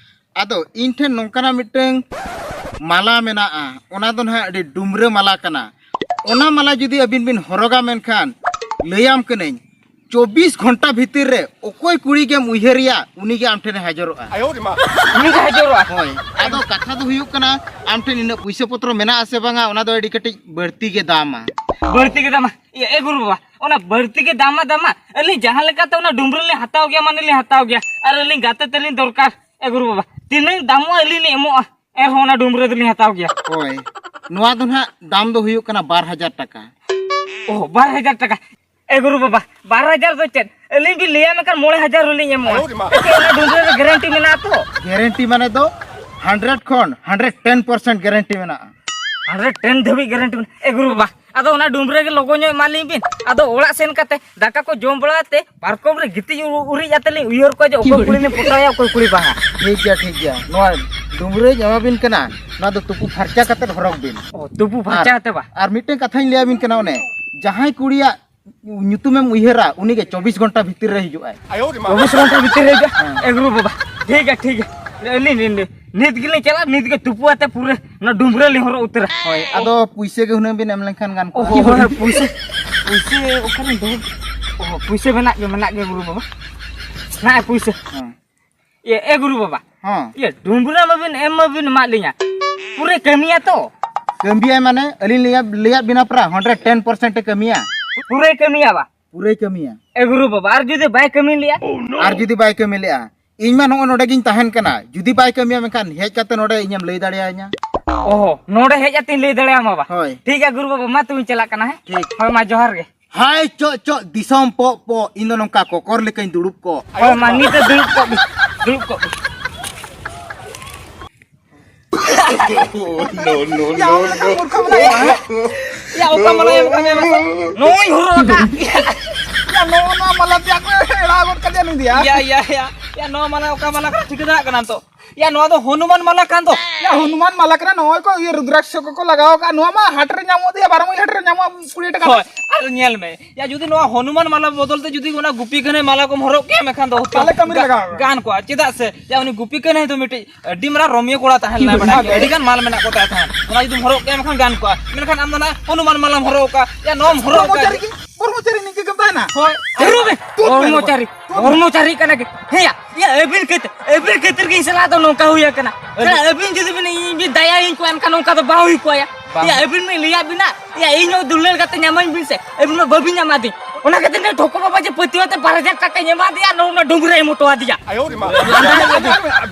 ᱟᱫᱚ ᱤᱧ ᱴᱷᱮᱱ ᱱᱚᱝᱠᱟᱱᱟᱜ ᱢᱤᱫᱴᱟᱝ ᱢᱟᱞᱟ ᱢᱮᱱᱟᱜᱼᱟ, ᱚᱱᱟ ᱫᱚ ᱱᱟᱦᱟᱜ ᱟᱹᱰᱤ ᱰᱩᱢᱨᱟᱹ ᱢᱟᱞᱟ ᱠᱟᱱᱟ᱾ ᱚᱱᱟ ᱢᱟᱞᱟ ᱡᱩᱫᱤ ᱟᱹᱵᱤᱱ ᱵᱤᱱ ᱦᱚᱨᱚᱜᱟ ᱢᱮᱱᱠᱷᱟᱱ ᱞᱟᱹᱭᱟᱢ ᱠᱟᱹᱱᱟᱹᱧ, ᱪᱚᱵᱵᱤᱥ ᱜᱷᱚᱱᱴᱟ ᱵᱷᱤᱛᱤᱨ ᱨᱮ ᱚᱠᱚᱭ ᱠᱩᱲᱤ ᱜᱮᱢ ᱩᱭᱦᱟᱹᱨᱮᱭᱟ, ᱩᱱᱤ ᱜᱮ ᱟᱢ ᱴᱷᱮᱱᱮ ᱦᱟᱡᱚᱨᱚᱜᱼᱟ᱾ ᱩᱱᱤ ᱜᱮ ᱦᱟᱡᱚᱨᱚᱜᱼᱟ? ᱦᱳᱭ᱾ ᱟᱫᱚ ᱠᱟᱛᱷᱟ ᱫᱚ ᱦᱩᱭᱩᱜ ᱠᱟᱱᱟ, ᱟᱢ ᱴᱷᱮᱱ ᱤᱱᱟᱹᱜ ᱯᱩᱭᱥᱟᱹ ᱯᱚᱛᱨᱚ ᱢᱮᱱᱟᱜ ᱟᱥᱮ ᱵᱟᱝᱟ, ᱚᱱᱟ ᱫᱚ ᱟᱹᱰᱤ ᱠᱟᱹᱴᱤᱡ ᱵᱟᱹᱲᱛᱤ ᱜᱮ ᱫᱟᱢᱟ᱾ ᱵᱟᱹᱲᱛᱤ ᱜᱮ ᱫᱟᱢᱟ? ᱮ, ᱮ ᱜᱩᱨᱩ ᱵᱟᱵᱟ, ᱚᱱᱟ ᱵᱟᱹᱲᱛᱤ ᱜᱮ ᱫᱟᱢᱟ, ᱫᱟᱢᱟ᱾ ᱟᱹᱞᱤᱧ ᱡᱟᱦᱟᱸ ᱞᱮᱠᱟᱛᱮ ᱚᱱᱟ ᱰᱩᱢᱨᱟᱹ ᱞᱤᱧ ᱦᱟᱛᱟᱣ ᱜᱮᱭᱟ, ᱢᱟᱱᱮ ᱞᱤᱧ ᱦᱟᱛᱟᱣ ᱜᱮᱭᱟ᱾ ᱟᱨ ᱟᱹᱞᱤᱧ ᱜᱟᱛᱮ ᱛᱟᱹᱞᱤᱧ ᱫᱚᱨᱠᱟᱨ᱾ ᱮ ᱜᱩᱨᱩ ᱵᱟᱵᱟ, ᱛᱤᱱᱟᱹᱜ ᱫᱟᱢᱚᱜᱼᱟ ᱟᱹᱞᱤᱧ ᱞᱤᱧ ᱮᱢᱚᱜᱼᱟ, ᱮᱱᱨᱮᱦᱚᱸ ᱚᱱᱟ ᱰᱩᱢᱨᱟᱹ ᱫᱚᱞᱤᱧ ᱦᱟᱛᱟᱣ ᱜᱮᱭᱟ᱾ ᱦᱳᱭ, ᱱᱚᱣᱟ ᱫᱚ ᱱᱟᱦᱟᱜ ᱫᱟᱢ ᱫᱚ ᱦᱩᱭᱩᱜ ᱠᱟᱱᱟ ᱵᱟᱨ ᱦᱟᱡᱟᱨ ᱴᱟᱠᱟ᱾ ᱚ, ᱵᱟᱨ ᱦᱟᱡᱟᱨ ᱴᱟᱠᱟ? ᱮ ᱜᱩᱨᱩ ᱵᱟᱵᱟ, ᱵᱟᱨ ᱦᱟᱡᱟᱨ ᱫᱚ ᱪᱮᱫ? ᱟᱹᱞᱤᱧ ᱵᱤᱱ ᱞᱟᱹᱭᱟ ᱢᱮᱱᱠᱷᱟᱱ ᱢᱚᱬᱮ ᱦᱟᱡᱟᱨ ᱦᱚᱸᱞᱤᱧ ᱮᱢᱚᱜᱼᱟ᱾ ᱮᱠᱮ ᱚᱱᱟ ᱰᱩᱢᱨᱟᱹ ᱨᱮ ᱜᱮᱨᱮᱱᱴᱤ ᱢᱮᱱᱟᱜᱼᱟ ᱛᱚ? ᱜᱮᱨᱮᱱᱴᱤ ᱢᱟᱱᱮ ᱫᱚ ᱦᱟᱱᱰᱨᱮᱰ ᱠᱷᱚᱱ ᱦᱟᱱᱰᱨᱮᱰ ᱴᱮᱱ ᱯᱟᱨᱥᱮᱱᱴ ᱜᱮᱨᱮᱱᱴᱤ ᱢᱮᱱᱟᱜᱼᱟ᱾ ᱦᱟᱱᱰᱨᱮᱰ ᱴᱮᱱ ᱫᱷᱟᱹᱵᱤᱡ ᱜᱮᱨᱮᱱᱴᱤ ᱢᱮᱱᱟᱜᱼᱟ? ᱮ ᱜᱩᱨᱩ ᱵᱟᱵᱟ, ᱟᱫᱚ ᱚᱱᱟ ᱰᱩᱢᱨᱟᱹ ᱜᱮ ᱞᱚᱜᱚᱱ ᱧᱚᱜ ᱮᱢᱟ ᱞᱤᱧ ᱵᱤᱱ᱾ ᱟᱫᱚ ᱚᱲᱟᱜ ᱥᱮᱱ ᱠᱟᱛᱮ ᱫᱟᱠᱟ ᱠᱚ ᱡᱚᱢ ᱵᱟᱲᱟ ᱠᱟᱛᱮ ᱯᱟᱨᱠᱚᱢ ᱨᱮ ᱜᱤᱛᱤᱡ ᱩ-, ᱩᱨᱤᱡ ᱟᱛᱮ ᱞᱤᱧ ᱩᱭᱦᱟᱹᱨ ᱠᱚᱣᱟ ᱡᱮ ᱚᱠᱚᱭ ᱠᱩᱲᱤ ᱞᱤᱧ ᱯᱚᱴᱟᱣᱟᱭᱟ, ᱚᱠᱚᱭ ᱠᱩᱲᱤ ᱵᱟᱝᱟ᱾ ᱴᱷᱤᱠ ᱜᱮᱭᱟ, ᱴᱷᱤᱠ ᱜᱮᱭᱟ᱾ ᱱᱚᱣᱟ ᱰᱩᱢᱨᱟᱹᱧ ᱮᱢᱟ ᱵᱤᱱ ᱠᱟᱱᱟ, ᱱᱚᱣᱟ ᱫᱚ ᱛᱩᱯᱩ ᱯᱷᱟᱨᱪᱟ ᱠᱟᱛᱮ ᱦᱚᱨᱚᱜᱽ ᱵᱤᱱ᱾ ᱚ, ᱛᱩᱯᱩ ᱯᱷᱟᱨᱪᱟ ᱟᱨ, ᱠᱟᱛᱮ ᱵᱟ? ᱟᱨ ᱢᱤᱫᱴᱮᱱ ᱠᱟᱛᱷᱟᱧ ᱞᱟᱹᱭ ᱟᱵᱤᱱ ᱠᱟᱱᱟ, ᱚᱱᱮ ᱡᱟᱦᱟᱸᱭ ᱠᱩᱲᱤᱭᱟᱜ ᱧᱩᱛᱩᱢᱮᱢ ᱩᱭᱦᱟᱹᱨᱟ, ᱩᱱᱤᱜᱮ ᱪᱚᱵᱵᱤᱥ ᱜᱷᱚᱱᱴᱟ ᱵᱷᱤᱛᱤᱨ ᱨᱮ ᱦᱤᱡᱩᱜᱼᱟᱭ᱾ ᱪᱚᱵᱵᱤᱥ ᱜᱷᱚᱱᱴᱟ ᱵᱷᱤᱛᱤᱨ ᱨᱮ ᱦᱤᱡᱩᱜᱼᱟ? ᱦᱮᱸ᱾ ᱮ ᱜᱩᱨᱩ ᱵᱟᱵᱟ, ᱴᱷᱤᱠ ᱜᱮᱭᱟ, ᱴᱷᱤᱠ ᱜᱮᱭᱟ᱾ ᱟᱹᱞᱤᱧ, ᱟᱹᱞᱤᱧ, ᱱᱤᱛ ᱜᱮᱞᱤᱧ ᱪᱟᱞᱟᱜᱼᱟ, ᱱᱤᱛ ᱜᱮ ᱛᱩᱯᱩ ᱟᱛᱮ ᱯᱩᱨᱟᱹ ᱚᱱᱟ ᱰᱩᱢᱨᱟᱹ ᱞᱤᱧ ᱦᱚᱨᱚᱜ ᱩᱛᱟᱹᱨᱟ᱾ ᱦᱳᱭ, ᱟᱫᱚ ᱯᱩᱭᱥᱟᱹ ᱜᱮ ᱦᱩᱱᱟᱹᱝ ᱵᱤᱱ ᱮᱢ ᱞᱮᱱᱠᱷᱟᱱ ᱜᱟᱱ ᱠᱚᱜᱼᱟ᱾ ᱚ, ᱦᱳᱭ, ᱦᱳᱭ, ᱯᱩᱭᱥᱟᱹ, ᱯᱩᱭᱥᱟᱹ ᱚᱠᱟᱨᱮᱧ ᱫᱚᱦᱚ? ᱚ, ᱯᱩᱭᱥᱟᱹ ᱢᱮᱱᱟᱜ ᱜᱮ, ᱢᱮᱱᱟᱜ ᱜᱮ ᱜᱩᱨᱩ ᱵᱟᱵᱟ᱾ ᱢᱮᱱᱟᱜᱼᱟ ᱯᱩᱭᱥᱟᱹ᱾ ᱦᱮᱸ᱾ ᱤᱭᱟᱹ, ᱮ ᱜᱩᱨᱩ ᱵᱟᱵᱟ᱾ ᱦᱮᱸ᱾ ᱤᱭᱟᱹ, ᱰᱩᱢᱨᱟᱹ ᱢᱟᱵᱤᱱ ᱮᱢ ᱢᱟᱵᱤᱱ ᱮᱢᱟᱜ ᱞᱤᱧᱟ᱾ ᱯᱩᱨᱟᱹ ᱠᱟᱹᱢᱤᱭᱟ ᱛᱚ? ᱠᱟᱹᱢᱤᱭᱟᱭ ᱢᱟᱱᱮ? ᱟᱹᱞᱤᱧ ᱞᱟᱹᱭᱟ-, ᱞᱟᱹᱭᱟᱫ ᱵᱤᱱᱟ ᱯᱨᱟ ᱦᱟᱱᱰᱨᱮᱰ ᱴᱮᱱ ᱯᱟᱨᱥᱮᱱᱴ ᱮ ᱠᱟᱹᱢᱤᱭᱟ᱾ ᱯᱩᱨᱟᱹᱭ ᱠᱟᱹᱢᱤᱭᱟ ᱵᱟ? ᱯᱩᱨᱟᱹᱭ ᱠᱟᱹᱢᱤᱭᱟ᱾ ᱮ ᱜᱩᱨᱩ ᱵᱟᱵᱟ, ᱟᱨ ᱡᱩᱫᱤ ᱵᱟᱭ ᱠᱟᱹᱢᱤ ᱞᱮᱭᱟ? ᱟᱨ ᱡᱩᱫᱤ ᱵᱟᱭ ᱠᱟᱹᱢᱤ ᱞᱮᱜᱼᱟ? ᱤᱧ ᱢᱟ ᱱᱚᱜᱼᱚᱭ ᱱᱚᱰᱮ ᱜᱤᱧ ᱛᱟᱦᱮᱱ ᱠᱟᱱᱟ᱾ ᱡᱩᱫᱤ ᱵᱟᱭ ᱠᱟᱹᱢᱤᱭᱟ, ᱢᱮᱱᱠᱷᱟᱱ ᱦᱮᱡ ᱠᱟᱛᱮ ᱱᱚᱰᱮ ᱤᱧᱮᱢ ᱞᱟᱹᱭ ᱫᱟᱲᱮᱭᱟᱹᱧᱟ᱾ ᱚᱦᱚ, ᱱᱚᱰᱮ ᱦᱮᱡ ᱠᱟᱛᱮᱧ ᱞᱟᱹᱭ ᱫᱟᱲᱮᱭᱟᱢᱟ ᱵᱟ? ᱦᱳᱭ᱾ ᱴᱷᱤᱠ ᱜᱮᱭᱟ ᱜᱩᱨᱩ ᱵᱟᱵᱟ, ᱢᱟ ᱛᱚᱵᱮᱧ ᱪᱟᱞᱟᱜ ᱠᱟᱱᱟ, ᱦᱮᱸ? ᱴᱷᱤᱠ᱾ ᱦᱳᱭ, ᱢᱟ ᱡᱚᱦᱟᱨ ᱜᱮ᱾ ᱦᱟᱭ ᱪᱚᱜ ᱪᱚᱜ, ᱫᱤᱥᱚᱢ ᱯᱚᱜ ᱯᱚᱜ, ᱤᱧ ᱫᱚ ᱱᱚᱝᱠᱟ ᱠᱚᱠᱚᱨ ᱞᱮᱠᱟᱧ ᱫᱩᱲᱩᱵ ᱠᱚᱜ᱾ ᱦᱳᱭ, ᱢᱟ ᱱᱤᱛ ᱫᱚ ᱫᱩᱲᱩᱵ ᱠᱚᱜ ᱵᱤᱱ, ᱫᱩᱲᱩᱵ ᱠᱚᱜ ᱵᱤᱱ᱾ No, no, ᱭᱟ, no, ᱚᱱᱟ ᱠᱷᱟᱱ no. ᱢᱩᱨᱠᱷᱟ ᱢᱮᱱᱟᱭᱟ᱾ ᱭᱟ, ᱚᱠᱟ ᱢᱟᱞᱟ ᱮᱢ ᱠᱟᱫ ᱢᱮᱭᱟ ᱢᱟᱥᱮ? ᱱᱚᱜᱼᱚᱭ ᱦᱚᱨᱚᱜ ᱟᱠᱟᱫ᱾ ᱭᱟ, ᱱᱚᱜᱼᱚ ᱱᱚᱣᱟ ᱢᱟᱞᱟ ᱛᱮ ᱟᱠᱚ ᱮᱲᱟ ᱜᱚᱫ ᱠᱟᱫᱮᱭᱟ ᱱᱩᱭ ᱫᱚ, ᱭᱟ᱾ ᱭᱟ, ᱭᱟ, ᱭᱟ᱾ ᱭᱟ, ᱱᱚᱣᱟ ᱢᱟᱞᱟ ᱚᱠᱟ ᱢᱟᱞᱟ ᱠᱟᱱᱟ ᱴᱷᱤᱠᱟᱹ ᱫᱟᱲᱮᱭᱟᱜ ᱠᱟᱱᱟ ᱛᱚ? ᱭᱟ, ᱱᱚᱣᱟ ᱫᱚ ᱦᱚᱱᱩᱢᱟᱱ ᱢᱟᱞᱟ ᱠᱟᱱ ᱫᱚ᱾ ᱭᱟ, ᱦᱚᱱᱩᱢᱟᱱ ᱢᱟᱞᱟ ᱠᱟᱱᱟ, ᱱᱚᱜᱼᱚᱭ ᱠᱚ ᱤᱭᱟᱹ ᱨᱩᱫᱽᱨᱟᱠᱥ ᱠᱚᱠᱚ ᱞᱟᱜᱟᱣ ᱟᱠᱟᱫ᱾ ᱱᱚᱣᱟ ᱢᱟ ᱦᱟᱴ ᱨᱮ ᱧᱟᱢᱚᱜ ᱫᱚᱭᱟ, ᱵᱟᱨᱚ ᱢᱟᱹᱭᱞᱟᱹ ᱦᱟᱴ ᱨᱮ ᱧᱟᱢᱚᱜᱼᱟ, ᱠᱩᱲᱤ ᱴᱟᱠᱟ᱾ ᱦᱳᱭ, ᱟᱨ ᱧᱮᱞ ᱢᱮ, ᱭᱟ, ᱡᱩᱫᱤ ᱱᱚᱣᱟ ᱦᱚᱱᱩᱢᱟᱱ ᱢᱟᱞᱟ ᱵᱚᱫᱚᱞ ᱛᱮ ᱡᱩᱫᱤ ᱚᱱᱟ ᱜᱩᱯᱤ ᱠᱟᱹᱱᱦᱟᱹᱭ ᱢᱟᱞᱟ ᱠᱚᱢ ᱦᱚᱨᱚᱜ ᱠᱮᱭᱟ, ᱢᱮᱱᱠᱷᱟᱱ ᱫᱚ ᱛᱟᱦᱞᱮ ᱠᱟᱹᱢᱤ ᱨᱮ ᱜᱟ-, ᱞᱟᱜᱟᱣ ᱠᱟᱱᱟ᱾ ᱜᱟᱱ ᱠᱚᱜᱼᱟ᱾ ᱪᱮᱫᱟᱜ ᱥᱮ, ᱭᱟ, ᱩᱱᱤ ᱜᱩᱯᱤ ᱠᱟᱹᱱᱦᱟᱹᱭ ᱫᱚ ᱢᱤᱫᱴᱤᱡ ᱟᱹᱰᱤ ᱢᱟᱨᱟᱝ ᱨᱳᱢᱤᱭᱳ ᱠᱚᱲᱟ ᱛᱟᱦᱮᱸ ᱞᱮᱱᱟ, ᱵᱟᱰᱟᱭ ᱜᱮᱭᱟ? ᱟᱹᱰᱤ ᱜᱟᱱ ᱢᱟᱞ ᱢᱮᱱᱟᱜ ᱠᱚ ᱛᱟᱭᱟ ᱛᱟᱦᱮᱸᱫ᱾ ᱚᱱᱟ ᱡᱩᱫᱤᱢ ᱦᱚᱨᱚᱜ ᱠᱮᱭᱟ, ᱢᱮᱱᱠᱷᱟᱱ ᱜᱟᱱ ᱠᱚᱜᱼᱟ᱾ ᱢᱮᱱᱠᱷᱟᱱ ᱟᱢ ᱫᱚ ᱱᱟᱜ ᱦᱚᱱᱩᱢᱟᱱ ᱢᱟᱞᱟᱢ ᱦᱚᱨᱚᱜ ᱟᱠᱟᱫ᱾ ᱭᱟ, ᱱᱚᱣᱟᱢ ᱦᱚᱨᱚᱜ ᱟᱠᱟᱫ᱾ ᱵᱨᱚᱦᱢᱚᱪᱟᱨᱤ ᱜᱮ, ᱵᱨᱚᱦᱢᱚᱪᱟᱨᱤ ᱱᱤᱝᱠᱟᱹ ᱜᱮᱢ ᱛᱟᱦᱮᱱᱟ? ᱦᱳᱭ᱾ ᱛᱩᱫ ᱢᱮ, ᱵᱨᱚᱦᱢᱚᱪᱟᱨᱤ, ᱛᱩᱫ ᱢᱮ᱾ ᱵᱨᱚᱦᱢᱚᱪᱟᱨᱤ ᱠᱟᱱᱟ ᱜᱮ᱾ ᱦᱮᱸ ᱭᱟ, ᱭᱟ, ᱟᱹᱵᱤᱱ ᱠᱷᱟᱹᱛᱤᱨ, ᱟᱹᱵᱤᱱ ᱠᱷᱟᱹᱛᱤᱨ ᱜᱮ ᱤᱧ ᱥᱟᱞᱟᱜ ᱫᱚ ᱱᱚᱝᱠᱟ ᱦᱩᱭ ᱟᱠᱟᱱᱟ᱾ ᱟᱹᱞᱤᱧ ᱥᱟᱞᱟᱜ ᱟᱹᱵᱤᱱ ᱡᱩᱫᱤ ᱵᱤᱱ, ᱤᱧ ᱵᱤᱱ ᱫᱟᱭᱟᱭᱟᱹᱧ ᱠᱚᱣᱟ, ᱮᱱᱠᱷᱟᱱ ᱱᱚᱝᱠᱟ ᱫᱚ ᱵᱟᱝ ᱦᱩᱭ ᱠᱚᱜᱼᱟ ᱭᱟ᱾ ᱵᱟᱝ᱾ ᱭᱟ, ᱟᱹᱵᱤᱱ ᱢᱤᱫ ᱞᱟᱹᱭᱟᱫ ᱵᱤᱱᱟ, ᱭᱟ, ᱤᱧ ᱦᱚᱸ ᱫᱩᱞᱟᱹᱲ ᱠᱟᱛᱮ ᱧᱟᱢᱟᱹᱧ ᱵᱤᱱ ᱥᱮ, ᱟᱹᱵᱤᱱ ᱢᱟ ᱵᱟᱹᱵᱤᱱ ᱧᱟᱢᱟᱫᱤᱧ᱾ ᱚᱱᱟ ᱠᱷᱟᱹᱛᱤᱨ ᱱᱩᱭ ᱴᱷᱚᱠᱚ ᱵᱟᱵᱟ ᱡᱮ ᱯᱟᱹᱛᱭᱟᱹᱣ ᱛᱮ ᱵᱟᱨ ᱦᱟᱡᱟᱨ ᱴᱟᱠᱟᱧ ᱮᱢᱟ ᱫᱮᱭᱟ, ᱱᱚᱜᱼᱚ ᱱᱚᱣᱟ ᱰᱩᱝᱨᱤ ᱨᱮ ᱮᱢ ᱦᱚᱴᱚ ᱟᱫᱮᱭᱟ᱾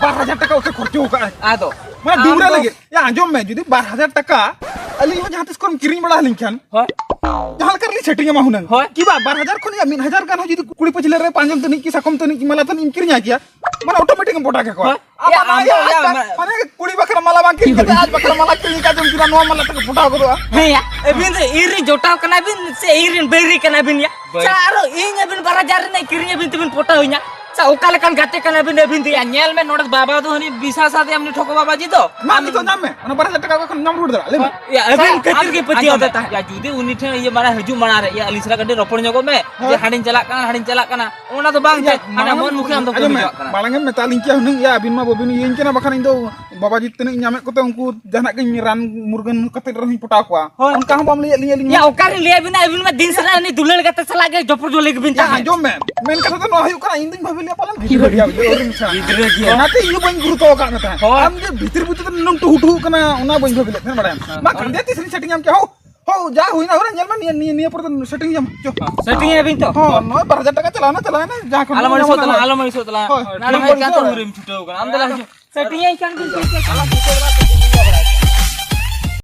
ᱵᱟᱨ ᱦᱟᱡᱟᱨ ᱴᱟᱠᱟ ᱩᱛᱟᱹᱨ ᱠᱷᱚᱨᱪᱚ ᱟᱠᱟᱫᱼᱟᱭ᱾ ᱟᱫᱚ ᱢᱟᱱᱮ ᱟᱢ ᱰᱩᱝᱨᱤ ᱫᱚ ᱞᱟᱹᱜᱤᱫ᱾ ᱭᱟ, ᱟᱸᱡᱚᱢ ᱢᱮ, ᱡᱩᱫᱤ ᱵᱟᱨ ᱦᱟᱡᱟᱨ ᱴᱟᱠᱟ ᱟᱹᱞᱤᱧ ᱦᱚᱸ ᱡᱟᱦᱟᱸ ᱛᱤᱥ ᱠᱚᱨᱮᱢ ᱠᱤᱨᱤᱧ ᱵᱟᱲᱟ ᱟᱹᱞᱤᱧ ᱠᱷᱟᱱ, ᱦᱳᱭ᱾ ᱡᱟᱦᱟᱸ ᱞᱮᱠᱟ ᱨᱮᱞᱤᱧ ᱥᱮᱴᱤᱝ ᱟᱢᱟ ᱦᱩᱱᱟᱹᱝ᱾ ᱦᱳᱭ᱾ ᱠᱤ ᱵᱟ, ᱵᱟᱨ ᱦᱟᱡᱟᱨ ᱠᱷᱚᱱ ᱭᱟ ᱢᱤᱫ ᱦᱟᱡᱟᱨ ᱜᱟᱱ ᱦᱚᱸ ᱡᱩᱫᱤ ᱠᱩᱲᱤ ᱯᱟᱹᱪᱷᱞᱟᱹ ᱨᱮ ᱯᱟᱸᱪᱡᱚᱱ ᱛᱟᱹᱱᱤᱡ ᱠᱤ ᱥᱟᱠᱚᱢ ᱛᱟᱹᱱᱤᱡ ᱠᱤ ᱢᱟᱞᱟ ᱛᱟᱹᱱᱤᱡ ᱮᱢ ᱠᱤᱨᱤᱧ ᱟᱭ ᱠᱮᱭᱟ, ᱢᱟᱱᱮ ᱚᱴᱳᱢᱮᱴᱤᱠ ᱮᱢ ᱯᱚᱴᱟ ᱠᱮᱠᱚᱣᱟ᱾ ᱦᱳᱭ᱾ ᱟᱨ ᱭᱟ, ᱵᱟᱝ, ᱟᱢ ᱫᱚ, ᱟᱡ ᱭᱟ, ᱵᱟ-, ᱢᱟ- ᱢᱟᱱᱮ ᱠᱩᱲᱤ ᱵᱟᱠᱷᱨᱟ ᱢᱟᱞᱟ ᱵᱟᱝ ᱠᱤᱨᱤᱧ ᱠᱟᱛᱮ ᱟᱡ ᱵᱟᱠᱷᱨᱟ ᱢᱟᱞᱟ ᱠᱤᱨᱤᱧ ᱠᱟᱛᱮ ᱩᱱᱠᱤᱱᱟᱜ ᱱᱚᱣᱟ ᱢᱟᱞᱟ ᱛᱮᱠᱚ ᱯᱚᱴᱟᱣ ᱜᱚᱫᱚᱜᱼᱟ᱾ ᱦᱮᱸ ᱭᱟ, ᱟᱹᱵᱤᱱ ᱫᱚ ᱤᱧ ᱨᱮ ᱡᱚᱴᱟᱣ ᱠᱟᱱᱟ ᱵᱤᱱ ᱥᱮ ᱤᱧ ᱨᱮᱱ ᱵᱟᱹᱭᱨᱤ ᱠᱟᱱᱟ ᱵᱤᱱ ᱭᱟ? ᱵᱟᱹᱭ- ᱥᱮ ᱟᱨᱚ ᱤᱧ ᱟᱹᱵᱤᱱ ᱵᱟᱨ ᱦᱟᱡᱟᱨ ᱨᱮᱱᱟᱜ ᱠᱤᱨᱤᱧ ᱟᱹᱵᱤᱱ ᱛᱮᱵᱤᱱ ᱯᱚᱴᱟᱣ ᱤᱧᱟ? ᱥᱮ ᱚᱠᱟ ᱞᱮᱠᱟᱱ ᱜᱟᱛᱮ ᱠᱟᱱᱟ ᱵᱤᱱ ᱟᱹᱵᱤᱱ ᱫᱚ ᱭᱟ? ᱧᱮᱞ ᱢᱮ, ᱱᱚᱰᱮ ᱵᱟᱵᱟ ᱫᱚ ᱦᱟᱹᱱᱤ ᱵᱤᱥᱟ ᱥᱟᱛᱮ ᱟᱢ ᱴᱷᱚᱠᱚ ᱵᱟᱵᱟ ᱡᱤ ᱫᱚ᱾ ᱢᱟ ᱟᱢ ᱱᱤᱛᱚᱜ ᱧᱟᱢ ᱢᱮ, ᱚᱱᱟ ᱵᱟᱨ ᱦᱟᱡᱟᱨ ᱴᱟᱠᱟ ᱚᱠᱟ ᱠᱷᱚᱱ ᱧᱟᱢ ᱨᱩᱣᱟᱹᱲ ᱫᱟᱲᱮᱭᱟᱜᱼᱟ? ᱞᱟᱹᱭ ᱢᱮ᱾ ᱭᱟ, ᱟᱹᱵᱤᱱ ᱟᱪᱪᱷᱟ, ᱠᱷᱟᱹᱛᱤᱨ ᱟᱢ ᱜᱮ ᱯᱟᱹᱛᱭᱟᱹᱣ ᱟᱸᱡᱚᱢ ᱫᱚ ᱢᱮ᱾ ᱛᱟᱦᱮᱸ᱾ ᱭᱟ, ᱡᱩᱫᱤ ᱩᱱᱤ ᱴᱷᱮᱱ ᱤᱭᱟᱹ ᱢᱟᱱᱮ ᱦᱤᱡᱩᱜ ᱢᱟᱲᱟᱝ ᱨᱮ, ᱭᱟ, ᱟᱹᱞᱤᱧ ᱥᱟᱞᱟᱜ ᱠᱟᱹᱴᱤᱡ ᱨᱚᱯᱚᱲ ᱧᱚᱜᱚᱜ ᱢᱮ, ᱡᱮ ᱦᱮᱸ᱾ ᱦᱟᱸᱰᱮᱧ ᱪᱟᱞᱟᱜ ᱠᱟᱱᱟ, ᱦᱟᱸᱰᱮᱧ ᱪᱟᱞᱟᱜ ᱠᱟᱱᱟ, ᱚᱱᱟ ᱫᱚ ᱵᱟᱝ ᱭᱟ, ᱛᱮ, ᱦᱟᱸᱰᱮ ᱢᱟᱲᱟᱝ ᱢᱚᱱ ᱢᱩᱠᱷᱤ ᱟᱢ ᱫᱚ ᱟᱸᱡᱚᱢ ᱠᱟᱹᱢᱤ ᱢᱮ, ᱪᱟᱞᱟᱜ ᱠᱟᱱᱟ᱾ ᱢᱟᱲᱟᱝ ᱮᱢ ᱢᱮᱛᱟ ᱞᱤᱧ ᱠᱮᱭᱟ ᱦᱩᱱᱟᱹᱝ, ᱭᱟ, ᱟᱹᱵᱤᱱ ᱢᱟ ᱵᱟᱹᱵᱤᱱ ᱤᱭᱟᱹᱧ ᱠᱟᱱᱟ, ᱵᱟᱠᱷᱟᱱ ᱤᱧ ᱫᱚ ᱵᱟᱵᱟ ᱡᱤᱛ ᱛᱤᱱᱟᱹᱜ ᱤᱧ ᱧᱟᱢᱮᱫ ᱠᱚᱛᱮ ᱩᱱᱠᱩ ᱡᱟᱦᱟᱱᱟᱜ ᱜᱤᱧ ᱨᱟᱱ ᱢᱩᱨᱜᱟᱹᱱ ᱠᱟᱛᱮ ᱨᱮᱦᱚᱸᱧ ᱯᱚᱴᱟᱣ ᱠᱚᱣᱟ᱾ ᱦᱳᱭ᱾ ᱚᱱᱠᱟ ᱦᱚᱸ ᱵᱟᱢ ᱞᱟᱹᱭᱟᱫ ᱞᱤᱧᱟ ᱟᱹᱞᱤᱧ ᱭᱟ, ᱢᱟ᱾ ᱚᱠᱟᱨᱮ ᱞᱟᱹᱭᱟᱵᱤᱱᱟ, ᱟᱹᱵᱤᱱ ᱢᱟ ᱫᱤᱱ ᱥᱟᱞᱟᱜ ᱩᱱᱤ ᱫᱩᱞᱟᱹᱲ ᱜᱟᱛᱮ ᱥᱟᱞᱟᱜ ᱜᱮ ᱡᱚᱯᱚᱲ ᱡᱚᱞᱤ ᱜᱮᱵᱤᱱ ᱭᱟ, ᱛᱟᱦᱮᱸᱱ᱾ ᱟᱸᱡᱚᱢ ᱢᱮ, ᱢᱮᱱ ᱠᱟᱛᱷᱟ ᱫᱚ ᱱᱚᱣᱟ ᱦᱩᱭᱩᱜ ᱠᱟᱱᱟ, ᱤᱧ ᱫᱩᱧ ᱵᱷᱟᱵᱤ ᱞᱮᱭᱟ ᱯᱟᱞᱮᱱ ᱜᱤᱫᱽᱨᱟᱹ ᱜᱮᱭᱟ, ᱜᱤᱫᱽᱨᱟᱹ ᱜᱮᱭᱟ᱾ ᱚᱱᱟᱛᱮ ᱤᱧ ᱦᱚᱸ ᱵᱟᱹᱧ ᱜᱩᱨᱩᱛᱚ ᱟᱠᱟᱫ ᱢᱮ ᱛᱟᱦᱮᱸᱫ᱾ ᱦᱳᱭ᱾ ᱟᱢ ᱡᱮ ᱵᱷᱤᱛᱤᱨ ᱵᱷᱤᱛᱤᱨ ᱛᱮ ᱱᱩᱱᱟᱹᱜ ᱴᱩᱦᱩ ᱴᱩᱦᱩ ᱠᱟᱱᱟ, ᱚᱱᱟ ᱵᱟᱹᱧ ᱵᱷᱟᱵᱤ ᱞᱮᱫ ᱛᱟᱦᱮᱸᱫ, ᱵᱟᱲᱟᱭᱟᱢ᱾ ᱦᱮᱸ᱾ ᱢᱟ, ᱦᱳᱭ᱾ ᱠᱟᱱ ᱜᱮᱭᱟ, ᱛᱤᱥ ᱨᱤᱧ ᱥᱮᱴᱤᱝ ᱟᱢ ᱠᱮᱭᱟ? ᱦᱳ, ᱦᱳ, ᱡᱟ ᱦᱩᱭᱱᱟ, ᱦᱳᱭ, ᱧᱮᱞ ᱢᱮ, ᱱᱤᱭᱟᱹ, ᱱᱤᱭᱟᱹ, ᱱᱤᱭᱟᱹ ᱯᱚᱨᱮ ᱫᱚ ᱥᱮᱴᱤᱝ ᱟᱢ᱾ ᱪᱚ᱾ ᱦᱮᱸ, ᱥᱮᱴᱤᱝ ᱟᱹᱵᱤᱱ ᱛᱚ? ᱦᱚᱸ, ᱱᱚᱜᱼᱚᱭ ᱵᱟᱨ ᱦᱟᱡᱟᱨ ᱴᱟᱠᱟ ᱪᱟᱞᱟᱣᱱᱟ, ᱪᱟᱞᱟᱣᱱᱟ, ᱡᱟᱦᱟᱸ ᱠᱷᱚᱱ ᱟᱞᱚᱢ ᱧᱟᱢᱟ ᱟᱹᱲᱤᱥᱚᱜ ᱛᱟᱞᱟᱝ, ᱧᱟᱢᱟ᱾ ᱟᱞᱚᱢ ᱟᱹᱲᱤᱥᱚᱜ ᱛᱟᱞᱟᱝ᱾ ᱦᱳᱭ, ᱱᱚᱰᱮ ᱴᱷᱤᱠ ᱢᱟ ᱜᱮᱭᱟ᱾ ᱮᱠᱟᱱᱛᱚ ᱦᱩᱨᱤᱢ ᱪᱷᱩᱴᱟᱹᱣ ᱠᱟᱱᱟ᱾ ᱟᱢ ᱫᱚ ᱞᱟᱦᱟ ᱦᱤᱡᱩᱜ᱾ ᱥᱮᱴᱤᱝ ᱟᱹᱧ ᱠᱷᱟᱱ ᱵᱤᱱ ᱪᱮᱫ ᱪᱮᱫ?